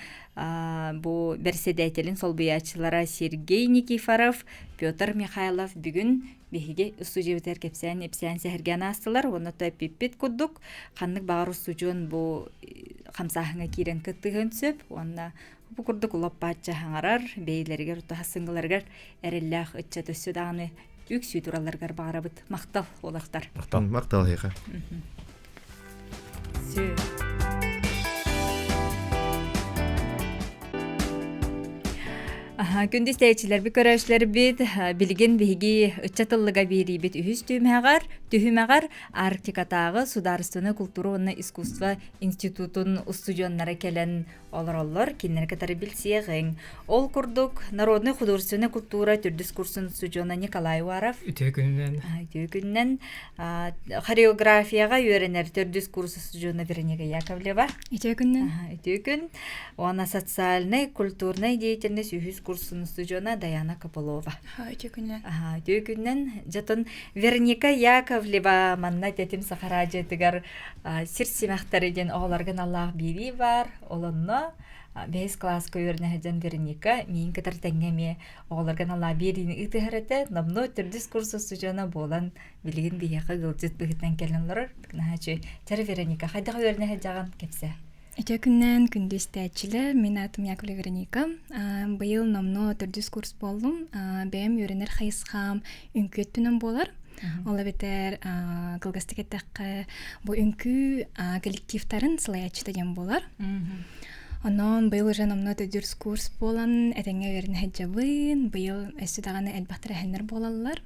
A: бу бэрэссэдээтэлин солбуйааччылара Сергей Никифоров, Петр Михайлов бүгүн биһиги устудьуобутугар кэпсээн-ипсээн сэһэргээн аастылар уонна то эппиппит курдук ханнык баҕар устудьуон бу хамсааһыҥҥа киирэн кыттыһыан сөп уонна бу курдук лоппаачча хаҥарар бэйэлэригэр утаһа сыҥыларыгар эрэллээх ыччат өссө даҕаны үксүү туралларыгар баҕарабыт махтал уолаттар
C: махтал махтал эһиэхэ
A: Күндү истээччилэрбит, көрөөччүлэрбит, билигин биһиги ыччат ыллыга биэриибит үһүс түһүмэҕэр, түһүмэҕэр Арктикатааҕы судаарыстыбаннай култуура уонна искусство институтун устудьуоннара кэлэн олороллор, кинилэри кытары билсиэҕиҥ. Ол курдук, народнай художественнай культура төрдүс курсун устудьуона Николай Уаров.
E: Үтүө күнүнэн.
A: Үтүө күнүнэн. Хореографияҕа үөрэнэр төрдүс курс устудьуона Вероника Яковлева.
F: Үтүө күнүнэн.
A: Үтүө күн. Уонна социальнай, культурнай деятельность үһүс курсун устудьуона Даяна Копылова.
F: Үтүө күнүнэн.
A: Үтүө күнүнэн. Дьэтон Вероника Яковлева манна тэтим саха радиотыгар сир симэхтэри диэн оҕолорго аналлаах биэрии баар. Ол онно бэһис кылааска үөрэнэ сылдьан Вероника миин кытары тэҥҥэ эмиэ оҕолорго аналлаах биэриини ыытыһар этэ. Номнуо төрдүс курс устудьуона буолан билигин биһиэхэ ыалдьыт быһыытынан кэлэн олорор. Наһаа үчүгэй. Чары Вероника, хайдах үөрэнэ сылдьаҕын кэпсээ.
F: Үтүө күннээн күндү истээччилэр, мин аатым Яковлева Вероника. Быйыл номнуо төрдүс курс буоллум. Бэйэм үөрэнэр хайысхам үҥкүү өттүнэн буолар. Ол эбэтэр кылгастык эттэххэ, бу үҥкүү коллективтарын салайааччыта диэн буолар. Онон быйыл уже номнуо төрдүс курс буолан этэҥҥэ үөрэнэ сылдьабын. Быйыл өссө даҕаны элбэх тэрээһиннэр буолаллар.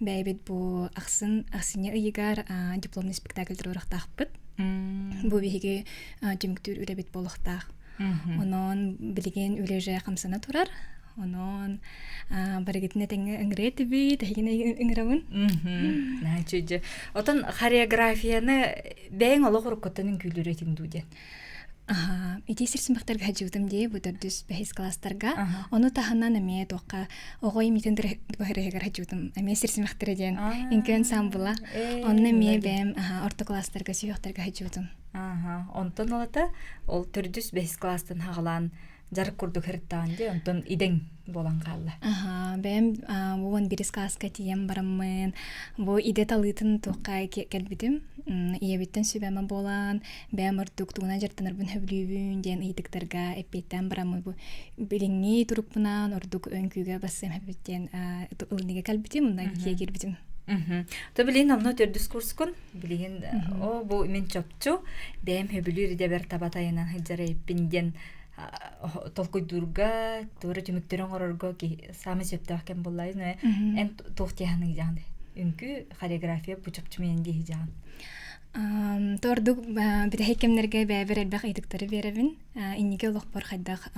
F: Бэйэбит бу ахсын ахсынньы ыйыгар дипломный спектакль туруорахтаахпыт. Бу биһиги түмүктүүр үлэбит буолуохтаах. Онон билигин үлэ уже хамсана турар. Онон барыгытын этэҥҥэ ыҥырыа этибит, эһигини ыҥырабын.
A: Наһаа Отон хореографияны бэйэҥ олох уруккуттан үҥкүүлүүр этиҥ дуу диэн?
F: Ити сир симэхтэргэ сылдьыбытым дии, бу төрдүс бэһис класстарга. Ону таһынан эмиэ туохха оҕо имитин быһырыһыгар сылдьыбытым. Эмиэ сир симэхтэрэ диэн үҥкүү ансамбла. Онно эмиэ бэйэм орто класстарга сүһүөхтэргэ сылдьыбытым.
A: Онтон ылата ол төрдүс бэһис класстан хаҕалаан дьарык курдук ырыттаҕын дии, онтон идэҥ буолан хаалла.
F: Аха, бэйэм бу уон бирис класска тиийэн бараммын, бу идэ талыытын туохха кэлбитим. Ийэбиттэн сүбэм буолан, бэйэм ордук тугунан дьарыктанарбын сөбүлүүбүн диэн ыйытыктарга эппиэттээн бараммын бу билиҥҥи турукпунаан ордук үҥкүүгэ бассыам эбит диэн ылыныыга кэлбитим, онно киэ киирбитим.
A: То билигин онно төрдүс курскун билигин о бу мин чопчу бэйэм сөбүлүүр идэбэр таба тайынан сылдьар эбиппин диэн толкуйдуурга, туора түмүктэри оҥорорго саамай сөптөөх кэм буолла. Эн туох диэханый дьаҕан? Үҥкүү, хореография бу чопчу миэн диэһи дьаҕан.
F: Тордук бүтэһик кэмнэргэ бэйэбэр элбэх ыйытыктары биэрэбин. Инники олохпор хайдах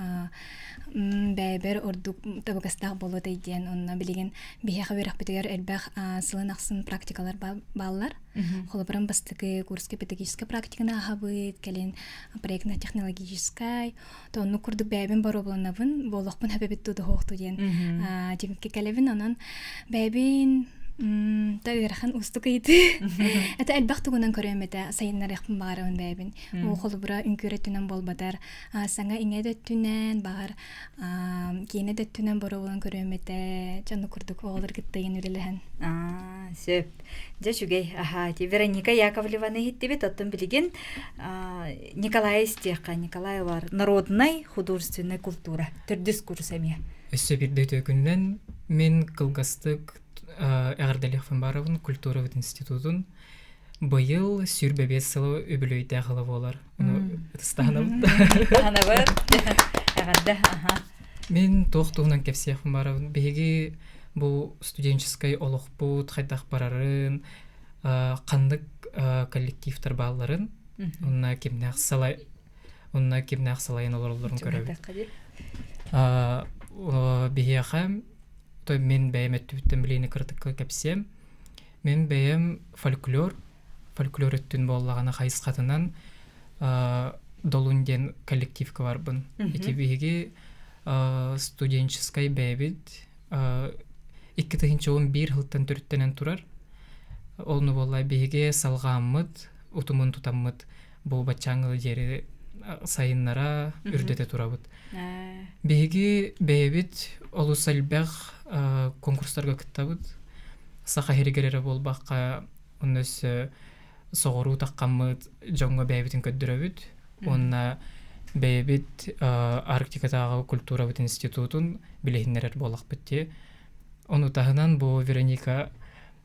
F: бэйэбэр ордук табыгастаах буолуотай диэн онно билигин биһиэхэ үөрэхпитигэр элбэх сылын ахсын практикалар бааллар. Холобурун бастакы курска педагогическай практиканы аһабыт, кэлин проектно-технологическай, то оннук курдук бэйэбин боруобаланабын, буолуохпун сөбөбүт тутуһуохту диэн түмүккэ кэлэбин. Онон бэйэбин та ыарахан уустук ыйытыы. Это элбэх тугунан көрүөм этэ, сайыннарыахпын баҕарабын бэйэбин. Уу холобура үҥкүүр өттүнэн буолбатар, саҥа иҥэ да өттүнэн, баҕар киинэ да өттүнэн боруобалан көрүөм этэ. Дьону курдук оҕолор кытта үлэлэһэн.
A: Сөп. Дьэ үчүгэй. Аһаа, ити Вероника Яковлеваны иһиттибит. Оттон билигин Николай истиэххэ. Николай бар народнай художественная культура. Төрдүс курс эмиэ.
E: Өссө биирдэ үтүө күнүнэн мин кылгастык эҕэрдэлиэхпин баарабын культурабыт институтун быйыл 25 сылы үбүлүөйдээх ыла буолар. Ону ытыстаһанабыт.
A: Таһанабыт. Эҕэрдэ.
E: Мин туох туһунан кэпсиэхпин баарабын. Биһиги бу студенческай олохпут хайдах барарын, ханнык коллективтар баалларын, онно кимнээх салай онно кимнээх салайан олороллорун көрөбүт. Биһиэхэ то мин бэйэм өттүбүттэн билиини кыратыкка кэпсиэм. Мин бэйэм фольклор, фольклор өттүн буоллаҕына хайысхатынан Долун диэн коллективка барбын. Ити биһиги студенческай бэйэбит 2011 сылтан төрүттэнэн турар. Ол буолла биһиги салҕааммыт, утумун тутаммыт бу баччааҥҥы диэри сайыннара үрдэтэ турабыт. Биһиги бэйэбит олус элбэх конкурстарга кыттабыт. Саха сиригэр эрэ буолбакка, онно өссө соҕуруу таххаммыт дьоҥҥо бэйэбитин көрдөрөбүт. Уонна бэйэбит Арктикатааҕы культурабыт институтун билиһиннэрэр буоллахпыт дии. Ону таһынан бу Вероника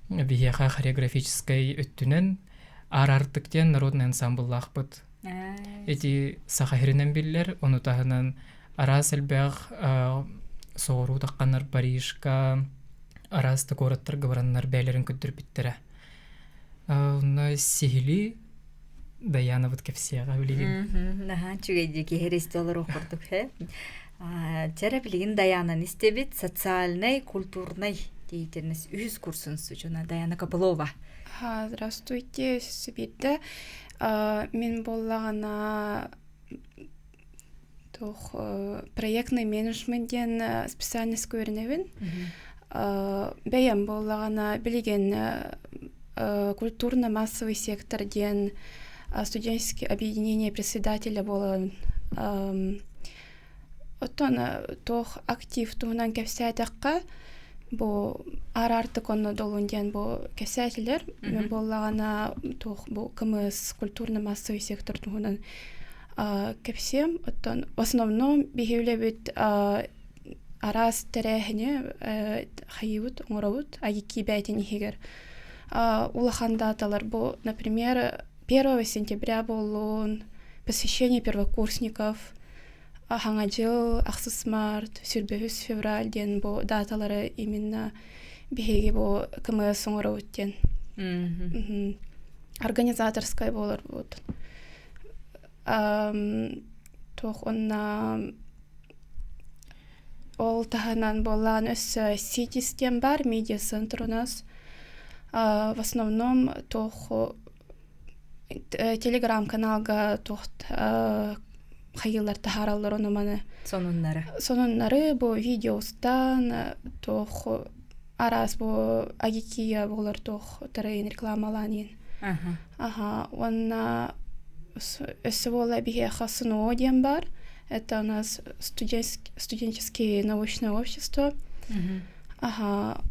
E: биһиэхэ хореографическай өттүнэн Аар Артык диэн народный ансамбллаахпыт. Ити саха сиринэн биллэр, ону таһынан араас элбэх соҕуруу тахханнар Парижка, араас да куораттарга бараннар бэйэлэрин көрдөрбүттэрэ. Онно сиһилии Даянабыт кэпсиэҕэ билигин.
A: Наһаа үчүгэй дии киһи эрэ истэ олоруох курдук ээ. Чэрэ билигин Даянаны истэбит социальнай, культурнай деятельность үһүс курсун студена Даяна Копылова.
G: Здравствуйте, Сибирде. Мин буоллаҕына туох проектный менеджмент диэн специальность көрүнэбин. Бэйэм буоллаҕына билигин культурно-массовый сектор диэн студенческое объединение председателя буолабын. Оттон туох актив туһунан кэпсээтэххэ, бу Аар-Аартык онно долун диэн бу кэпсээтилэр. Мен буоллаҕына туох бу КМС культурно-массовый сектор туһунан кэпсиэм. Оттон в основном биһи үлэбит араас тэрээһини хайыыбыт, оҥоробут АГИКИ бэйэтин иһигэр. Улахан даталар бу, например, 1 сентября буоллун, посвящение первокурсников, Хаҥа дьыл, ахсыс март, 25 февраль диэн бу даталары именно биһиги бу КМС оҥоробут диэн. Организаторскай буоларбыт. Туох онно ол таһынан буоллаан өссө Ситис диэн бар, медиа-центр у нас. В основном туох телеграм-каналга туох хайыылар таһаараллар ону маны
A: сонуннары
G: сонуннары бу видеостан туох араас бу агикия буолар туох тарайын рекламалаан иин аха уонна өссө буола биһиэхэ СНО диэн бар это у нас студенческое научное общество аха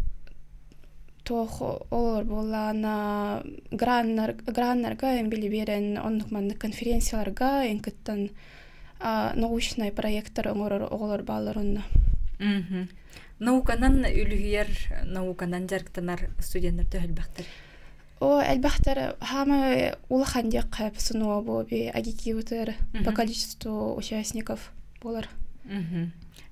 G: туох олор буоллаҕына граннар граннарга эн били биэрэн оннук маннык конференцияларга эн кыттан научнай проекттар оҥорор оҕолор бааллар онно.
A: Науканан үлүһүйэр, науканан дьарыктанар студеннар төһө элбэхтэр?
G: О, элбэхтэр хаамай улахан диэххэ СНО буоби агикиутер по количеству участников буолар.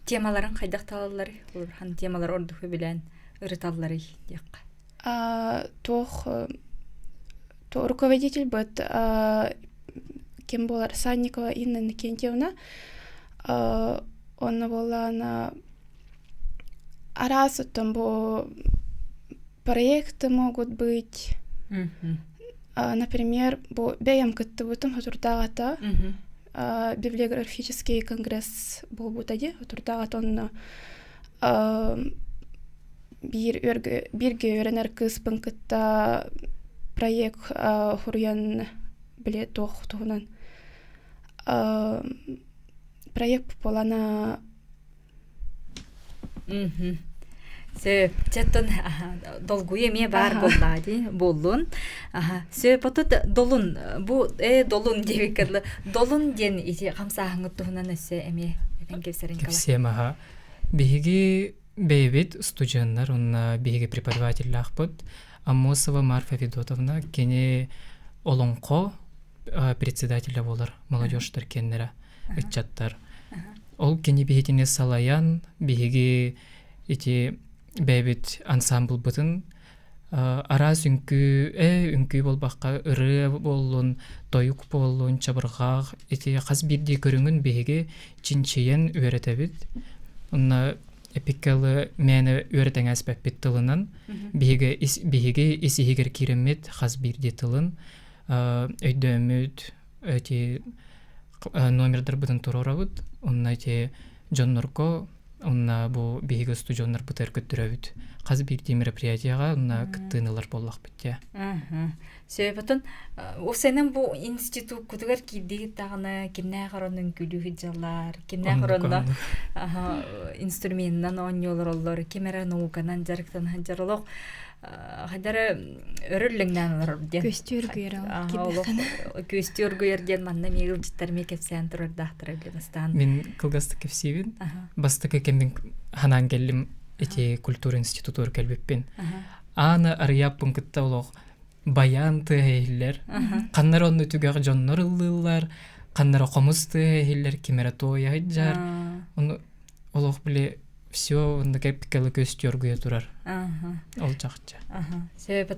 A: Темаларын хайдах талалларый? Улахан темалар ордук билэн ырыталларый диэххэ.
G: Туох руководитель быт ким буолар Санникова Инна Иннокентьевна онно буоллаҕына араас оттон бу проекты могут быть например бу бэйэм кыттыбытым хотурдааҕыта библиографический конгресс буолбута дии хотурдааҕыта онно биир бииргэ үөрэнэр кыыспын кытта проект хуруйан били туох туһунан проект буолана
A: Сөп. Четтон долгуйа эмиэ баар буоллаа дии буоллун. Сөп отут долун бу э долун диэбиккэ долун диэн ити хамсааһыҥҥыт туһунан өссө эмиэ этэн кэпсэрин
E: кэпсиэм аха. Биһиги. Бэйэбит студеннар уонна биһиги преподавателлаахпыт Аммосова Марфа Федотовна кини олоҥхо председателэ буолар молодежтар киэннэрэ ыччаттар. Ол кини биһитини салайан биһиги ити бэйэбит ансамблбытын араас үҥкүү ээ үҥкүү буолбакка ырыа буоллун тойук буоллун чабырҕаах ити хас биирдии көрүҥүн биһиги чинчийэн үөрэтэбит онно эпиккалы мээнэ үөрэтэн ээспэппит тылынан биһиги ис биһиги ис иһигэр киирэммит хас биирдии тылын өйдөөммүт эти номердарбытын туруорабыт онно ити дьоннорго Онна бу биһиги устудьуоннарбытыгар көрдөрөбүт. Хас биирдии мероприятиеҕа онно кыттыыны ылар буоллахпыт дии.
A: Сөбөтөн Усенен бу институккутугар киирдигит даҕаны кимнээх оронун үҥкүүлүү сылдьаллар, кимнээх оронно инструментынан оонньуулар ким эрэ науканан дьарыктана сылдьар олох хайдары өрүллэҥнээн олорор диэн.
F: Күөстүү үргүйэр
A: олох күөстүү үргүйэр диэн манна эмиэ ыалдьыттар эмиэ кэпсээн турардаахтара билэ бастаан.
E: Мин кылгастык кэпсиибин. Бастакы кэммин ханаан кэллим ити культура институтугар кэлбиппин. Ааны арыйааппын кытта олох баян тыаһа иһиллэр. Ханнара онно түгэх дьоннор ыллыыллар, ханнара хомус тыаһа иһиллэр, ким эрэ туойа сылдьар. Ону олох били все онно кэппиккэ көстүү оргуйа турар. Ол чахчы.
A: Сөп.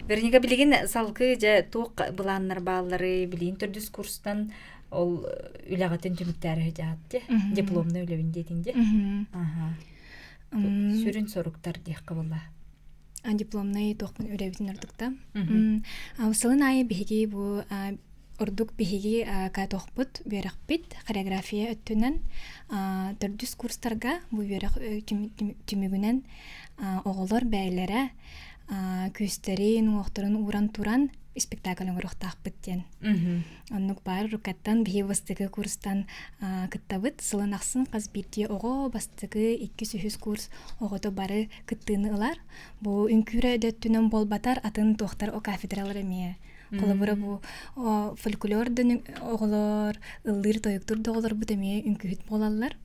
A: Вероника билигин салгыы дьэ туох былааннар бааллары билигин төрдүс курстан ол үлэҕитин түмүктээри сылдьаат дии. Дипломный үлэбин диэтиҥ дии. Сүрүн соруктар диэххэ буолла.
F: Дипломнай туохпун үлэбитин ордукта. Сылын аайы биһиги бу ордук биһиги каатохпут үөрэхпит хореография өттүнэн төрдүс курстарга бу үөрэх түмүгүнэн оҕолор бэйэлэрэ күүстэрин уҥуохтарын ууран туран спектакль оҥоруохтаахпыт диэн. Оннук баар рукаттан биһи бастакы курстан кыттабыт. Сылын ахсын хас биирдии оҕо бастакы иккис үһүс курс оҕото бары кыттыыны ылар. Бу үҥкүүрэ өттүнэн буолбатар атын туохтар о кафедралар эмиэ. Холобура бу фольклор оҕолор, ыллыыр тойуктур да оҕолорбут эмиэ үҥкүүһүт буолаллар.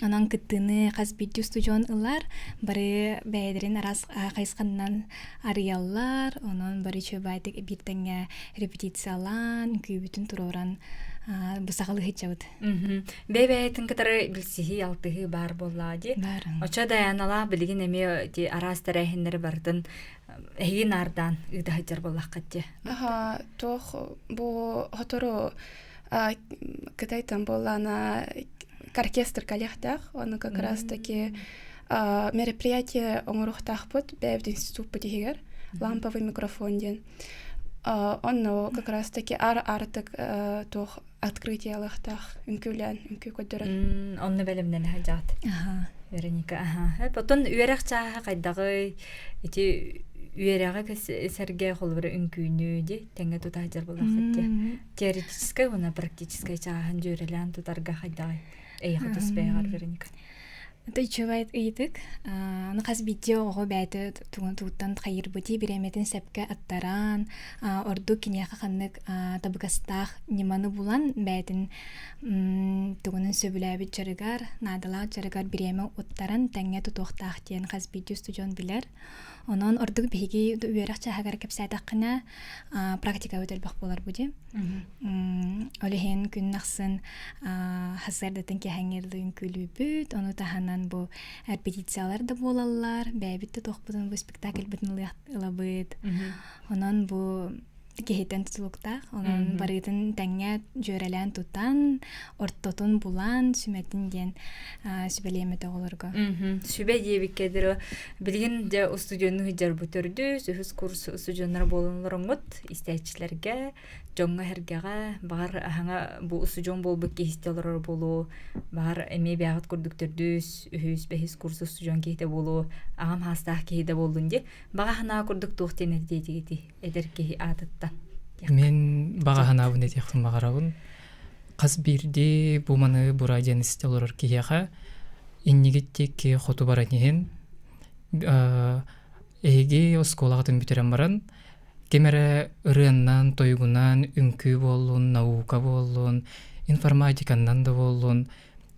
F: Онон кыттыыны хас биирдии устудьуон ылар, бары бэйэлэрин араас хайысханан арыйаллар, онон бары үчүгэйдик биир тэҥҥэ репетициялаан, үҥкүүбүтүн туруоран бу саҕалыы сылдьабыт.
A: Бэйэ-бэйэтин кытары билсиһии, алтыһыы баар буоллаҕа дии.
F: Баар.
A: Оччо Дайаналаах билигин эмиэ ити араас тэрээһиннэри барытын эһиги наардаан ыыта сылдьар буоллаххыт дии.
G: Аха, туох бу сотору Кытайтан буоллаана оркестр кэлиэхтээх, ону как раз таки мероприятие оҥоруохтаахпыт бэйэбит институппут иһигэр ламповый микрофон диэн. Онно как раз таки ар артык туох открытиялыахтаах үҥкүүлээн үҥкүү көрдөрөн.
A: Онно бэлэмнэнэ сылдьаҕыт. Вероника, аха. Потон үөрэх чааһа хайдаҕый? Ити үөрэҕи сэргэ холобура үҥкүүнү ди тэҥҥэ тута сылдьар буоллаххыт дии. Теоретическай уонна практическай чааһын дьүөрэлээн тутарга хайдаҕый? Эйиэхэ тус бэйэҕэр, Вероника.
F: Это үчүгэй ыйытык. Аны хас биирдии оҕо бэйэтэ тугуттан хайырбыти бириэмэтин сөпкө аттаран, ордук киниэхэ ханнык табыгастаах ньыманы булан бэйэтин тугунан сөбүлээбит дьарыгар, наадалаах дьарыгар бириэмэ уттаран тэҥҥэ тутуохтаах диэн хас биирдии устудьуон билэр. Онон ордук биһиги үөрэх чааһыгар кэпсээтэххинэ, практикабыт элбэх буолар бу дии. Ол иһин күн ахсын сарсыардатын киэһэҥҥэ дылы үҥкүүлүүбүт, ону таһынан бу репетициялар да буолаллар, бэйэбит да туохпутун бу спектакльбытын ылабыт. Онон бу киһиттэн тутулуктаах, онон барытын тэҥҥэ дьүөрэлээн тутан, ортотун булан, сүмэтин диэн сүбэлиэм этэ оҕолорго.
A: Сүбэ диэбиккэ дылы, билигин дьэ устудьуоннуу сылдьарбыт төрдүс, үһүс курс устудьуоннара буолан олороҥҥут истээччилэргэ, дьоҥҥо-сэргэҕэ, баҕар аһаҥа бу устудьуон буолбут киһи истэ олорор буолуо, баҕар эмиэ бэйэҕит курдук төрдүс, үһүс, бэһис курс устудьуон киһитэ буолуо, аҕам саастаах киһи да буоллун дии. Баҕа санаа курдук туох диэн этиэтигитий эдэр киһи аатыттан?
E: Мин баҕа санаабын этиэхпин баҕарабын. Хас биирдии бу маны бура диэн истэ олорор киһиэхэ иннигит диэки хоту баран иһин эһиги оскуолаҕытын бүтэрэн баран ким эрэ ырыаннан, тойугунан, үҥкүү буоллун, наука буоллун, информатиканнан да буоллун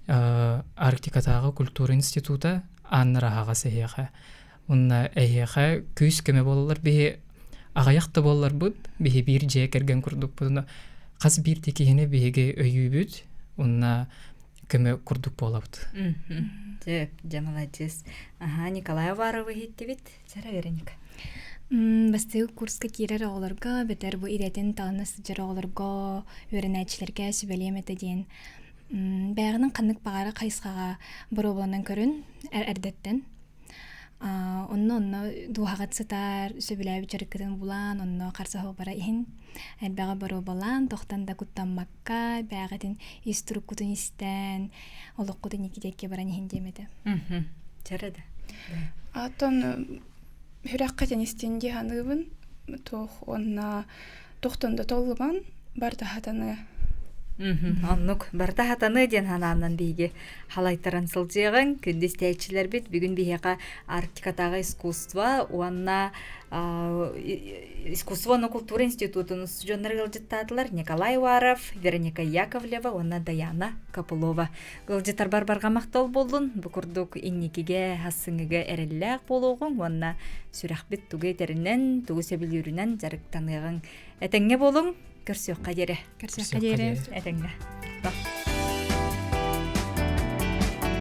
E: Арктикатааҕы культура института ааннар аһаҕас эһиэхэ. Уонна эһиэхэ күүс-көмө буолаллар биһи аҕыйах да буолларбыт, биһи биир дьиэ кэргэн курдукпутуна хас биирдии киһини биһиги өйүүбүт уонна көмө курдук буолабыт.
A: Дьэ, дьэ маладьыас. Аха, Николай Уваровы иһиттибит. Сара Вероника.
F: Бастакы курска киирэр оҕолорго, бэтэр бу идэтин талана сылдьар оҕолорго, үөрэнээччилэргэ сүбэлиэм этэ диэн бэйэҕинэн ханнык баҕара хайысхаҕа боруобаланан көрүн эрдэттэн. Онно-онно дууһаҕыт сытар, сөбүлээбит дьарыккытын булан, онно харса бара иһин элбэҕи боруобалаан, тохтон да куттаммакка, бэйэҕитин ис туруккутун истэн, олоххутун икки диэки баран иһин диэм этэ.
A: Чэрэ да.
G: Аттан сүрэххитин истин дии саныыбын. Туох уонна тохтон да толлубан барыта хатаныа.
A: Оннук барыта хатаныа диэн санаанан биһиги халайтаран сылдьыаҕыҥ. Күндү истээччилэрбит бүгүн биһиэхэ Арктикатааҕы искусство уонна искусство уонна култуура институтун устудьуоннара ыалдьыттаатылар Николай Уаров, Вероника Яковлева уонна Даяна Копылова. Ыалдьыттарбар барҕа махтал буоллун. Бу курдук инникигэ, хассыҥыга эрэллээх буолуоҕуҥ уонна сүрэхпит тугу этэринэн, тугу сөбүлүүрүнэн дьарыктаныаҕыҥ. Этэҥҥэ буолуҥ, көрсүөххэ диэри.
F: Көрсүөххэ диэри.
A: Этэҥҥэ.